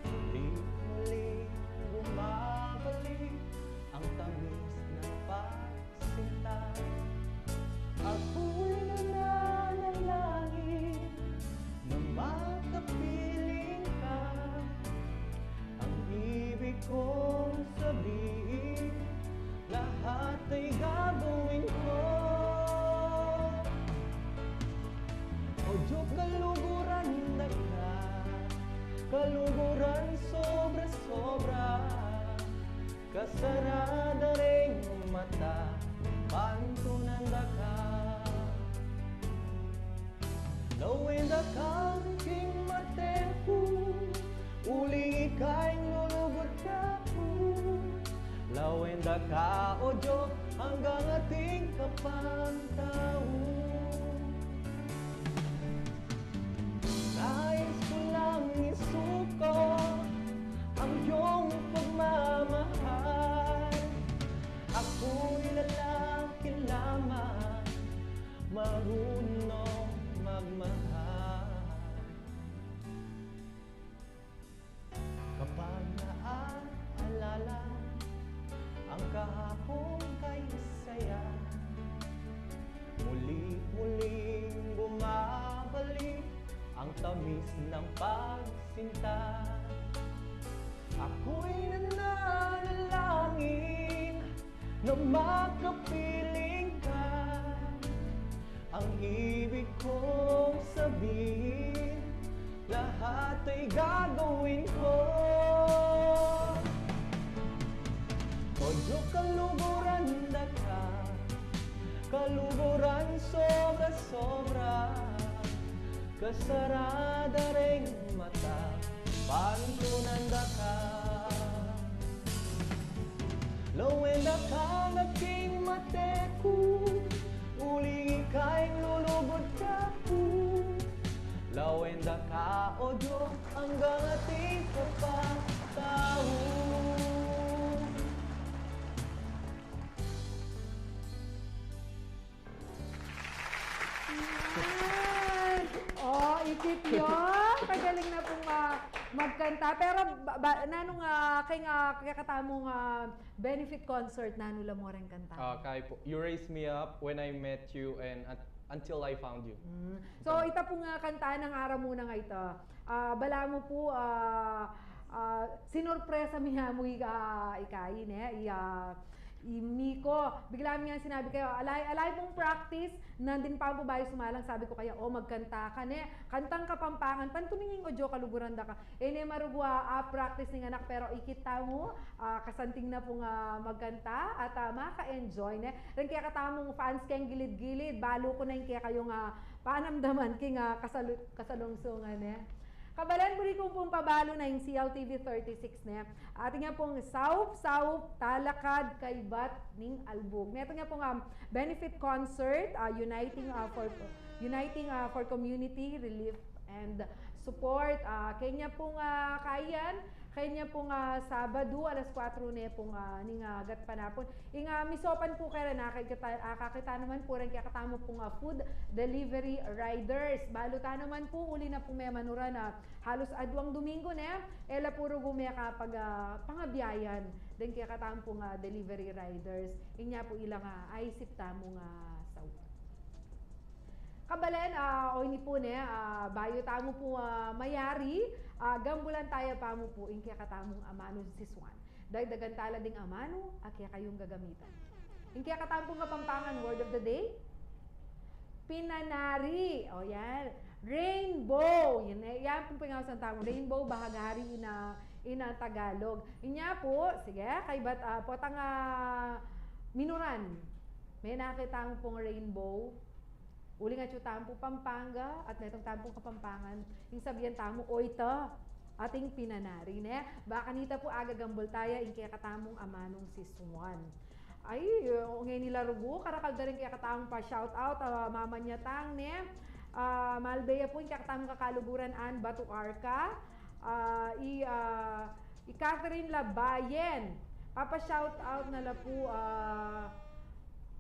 muli-muling bumabalik ang tamis ng pagsinta. Ako'y nananalangin na makapiling ka. Ang ibig kong sabihin, lahat ay gagawin ko. O Dios, kaluguran da ka, kaluguran sobra-sobra. Obra, kasarada reng mata, pantunan da ka. Lawen da ka king mateku, uling ika ing lulugud kaku. Lawen da ka, O Dios, anggang ating kapantaun. Nais ko lang isuko ang iyong pagmamahal. Ako'y lalaki lamang, marunong magmahal. Kapag naaalala ang kahapon kay saya, muli-muling bumabalik ang tamis ng pagsinta. Ako'y nananalangin na makapiling ka. Ang ibig kong sabihin, lahat ay gagawin ko. O Dios, kaluguran da ka, kaluguran sobra-sobra, kasarada reng mata, pantunan da ka. Lawen da ka king mateku, uling ika ing lulugud kaku. Lawen da ka, O Dios, anggang ating kapantaun. Yan. O, ikit yu. Kagaling na pung ma-, magkanta. Pero ba, ba, nanu nga, keng, ah, kekatamung, ah, benefit concert, nanu la mu reng kanta? Ah, kay po, You Raise Me Up, When I Met You, and Un-, Until I Found You. Mm. So, ita pung, ah, kanta nang aramu na nga ita. Ah, balamu pu, ah, ah, sinurpresa mi ya mu i, ah, ika, i, ne, i, ah, i Miko. Bigla mi ngan sinabi kaya, alay, alay pung practice, nandin pa pu bayu sumalang, sabi ku kaya, o, magkanta ka, ne, kantang Kapampangan, pantuning ing O Dios, kaluguran da ka. E ne marugu a, ah, practice ning anak, pero ikit tamu, ah, kasanting na pung, ah, magkanta, at, ah, maka-enjoy, ne. Reng kekatamung fans keng gilid-gilid, balu ku na ing kekayung, ah, panamdaman king, ah, kasalu-, kasalungsungan, ne. Kabalen, buri ku pung pabalu na ing C L T V thirty-six, ne. Atin ya pung Saup-saup Talakad Kaybat ning Albug. Neto ya pung, um, benefit concert, ah, uniting, ah, for, uniting, ah, for community relief and support. Ah, kenya pung, ah, kayan, kenya pung, ah, Sabadu, alas kuwatro ne pung, ah, ning, ah, gatpanapun. Ing, ah, misopan pu kaya na, kakita, ah, kakita naman pu reng kekatamu pung, ah, food delivery riders. Balu ta naman pu, uli na pu me manuran, ah, halus aduang Domingo ne, e la pu rugu me kapag, ah, pangabiayan deng kekatamu pung, ah, delivery riders. Inya pu ilang, ah, aisip tamung, ah, sau. Kabalen, ah, o ini pu ne, ah, bayu tamu pu, ah, mayari, ah, gambulan taya pa mu pu ing kekatamung amanung sisuan. Dagdagan ta la ding amanu a kekayung gagamitan. Ing kekatamung Kapampangan word of the day, pinanari. O, yan. Rainbow. Yan, eh, yan pung pangausan tamu. Rainbow, bahagari ina, ina Tagalog. Inya pu, sige, kaybat, ah, potang, ah, minuran. Me nakit tamu pung rainbow. Uling atyu tamu pu Pampanga, at metung tamu pung Kapampangan, ing sabian tamu, o ita, ating pinanari, ne? Ba kanita pu agagambul taya ing kekatamung amanung sisuan. Ay, o, ngeni la rugu, karakal da ring kekatamung pa-shout out, ah, mamanyatang, ne? Ah, malbeya pu ing kekatamung kakaluguran Ann Batuarca, ah, i, ah, i Catherine Labayen. Papa-shout out na la pu, ah,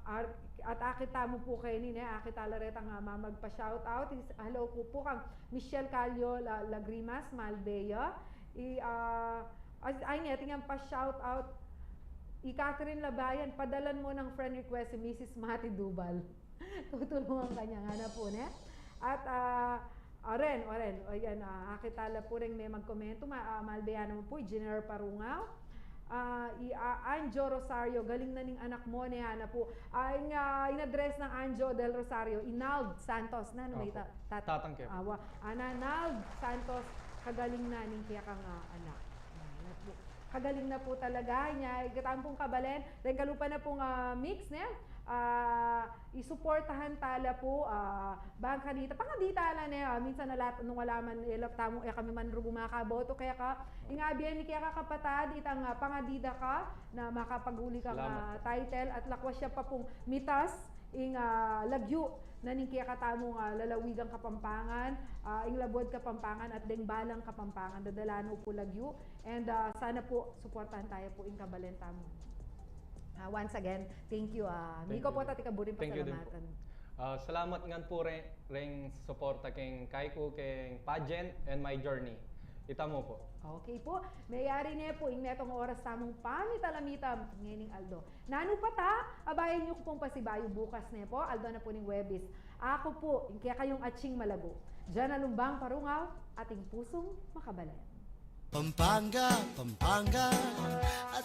ar-, at akit tamu pu keni, ne, akit ta la retang, ah, mamagpa-shout out. Is-, hello ku pu kang Michelle Calio La-, Lagrimas, Malbeya. I, ah, as-, ay, ne, atin yang pa-shout out. I Catherine Labayen, padalan mu nang friend request si Misis Mati Dubal. Tutulungan ka niya, ngana pu, ne? At, ah, ah, ren, o ren, o yan, ah, akit ta la pu reng me magkomentu, ma-, ah, malbeya naman pu, i General Parungaw. Ah, i, ah, Anjo Rosario, galing na ning anak mu, ne, ngana pu. Ah, ing, ah, in address nang Anjo del Rosario, i Nald Santos, nanu, may Opo. Ta-, tat-, Tatang Kev. Awa, ana, Nald Santos, kagaling na ning kekang, ah, anak. Ngana pu. Kagaling na po talaga niya. Ikatamu pung kabalen, deng kalupa na pung, ah, mix, ne? Ah, isuportahan tala po, ah, bang kanita. Pangadi tala, ne? Ah, minsan na lat, nung wala man, e la tamu, e kami man rugu makaboto keka. Ing abyan mi keka, kapatad, itang, ah, pangadi da ka na makapaguli kang, ah, title at lakwas ya pa pung mitas ing, ah, lagyu na ning kekatamung, ah, lalawigang Kapampangan, ah, ing labuad Kapampangan at deng balang Kapampangan. Dadala no pu lagyu. And, ah, sana po, suportahan taya po ing kabalen tamu. Ah, once again, thank you. Ah, Miko po, tati ka buring pasalamatan. Ah, salamat ngan po re, reng suporta keng kaiku, keng pageant and my journey. Itamu po. Okay po. Mayari ne po ing metung oras tamung pamitalamitan ngening aldo. Nanu pa ta, abayan yu ku pung pasibayu bukas ne po, aldo na po ning Huwebes. Aku po ing kekayung atsing malago, Jana Lumbang Parungaw, ating pusung makabalen. Pampanga, Pampanga, at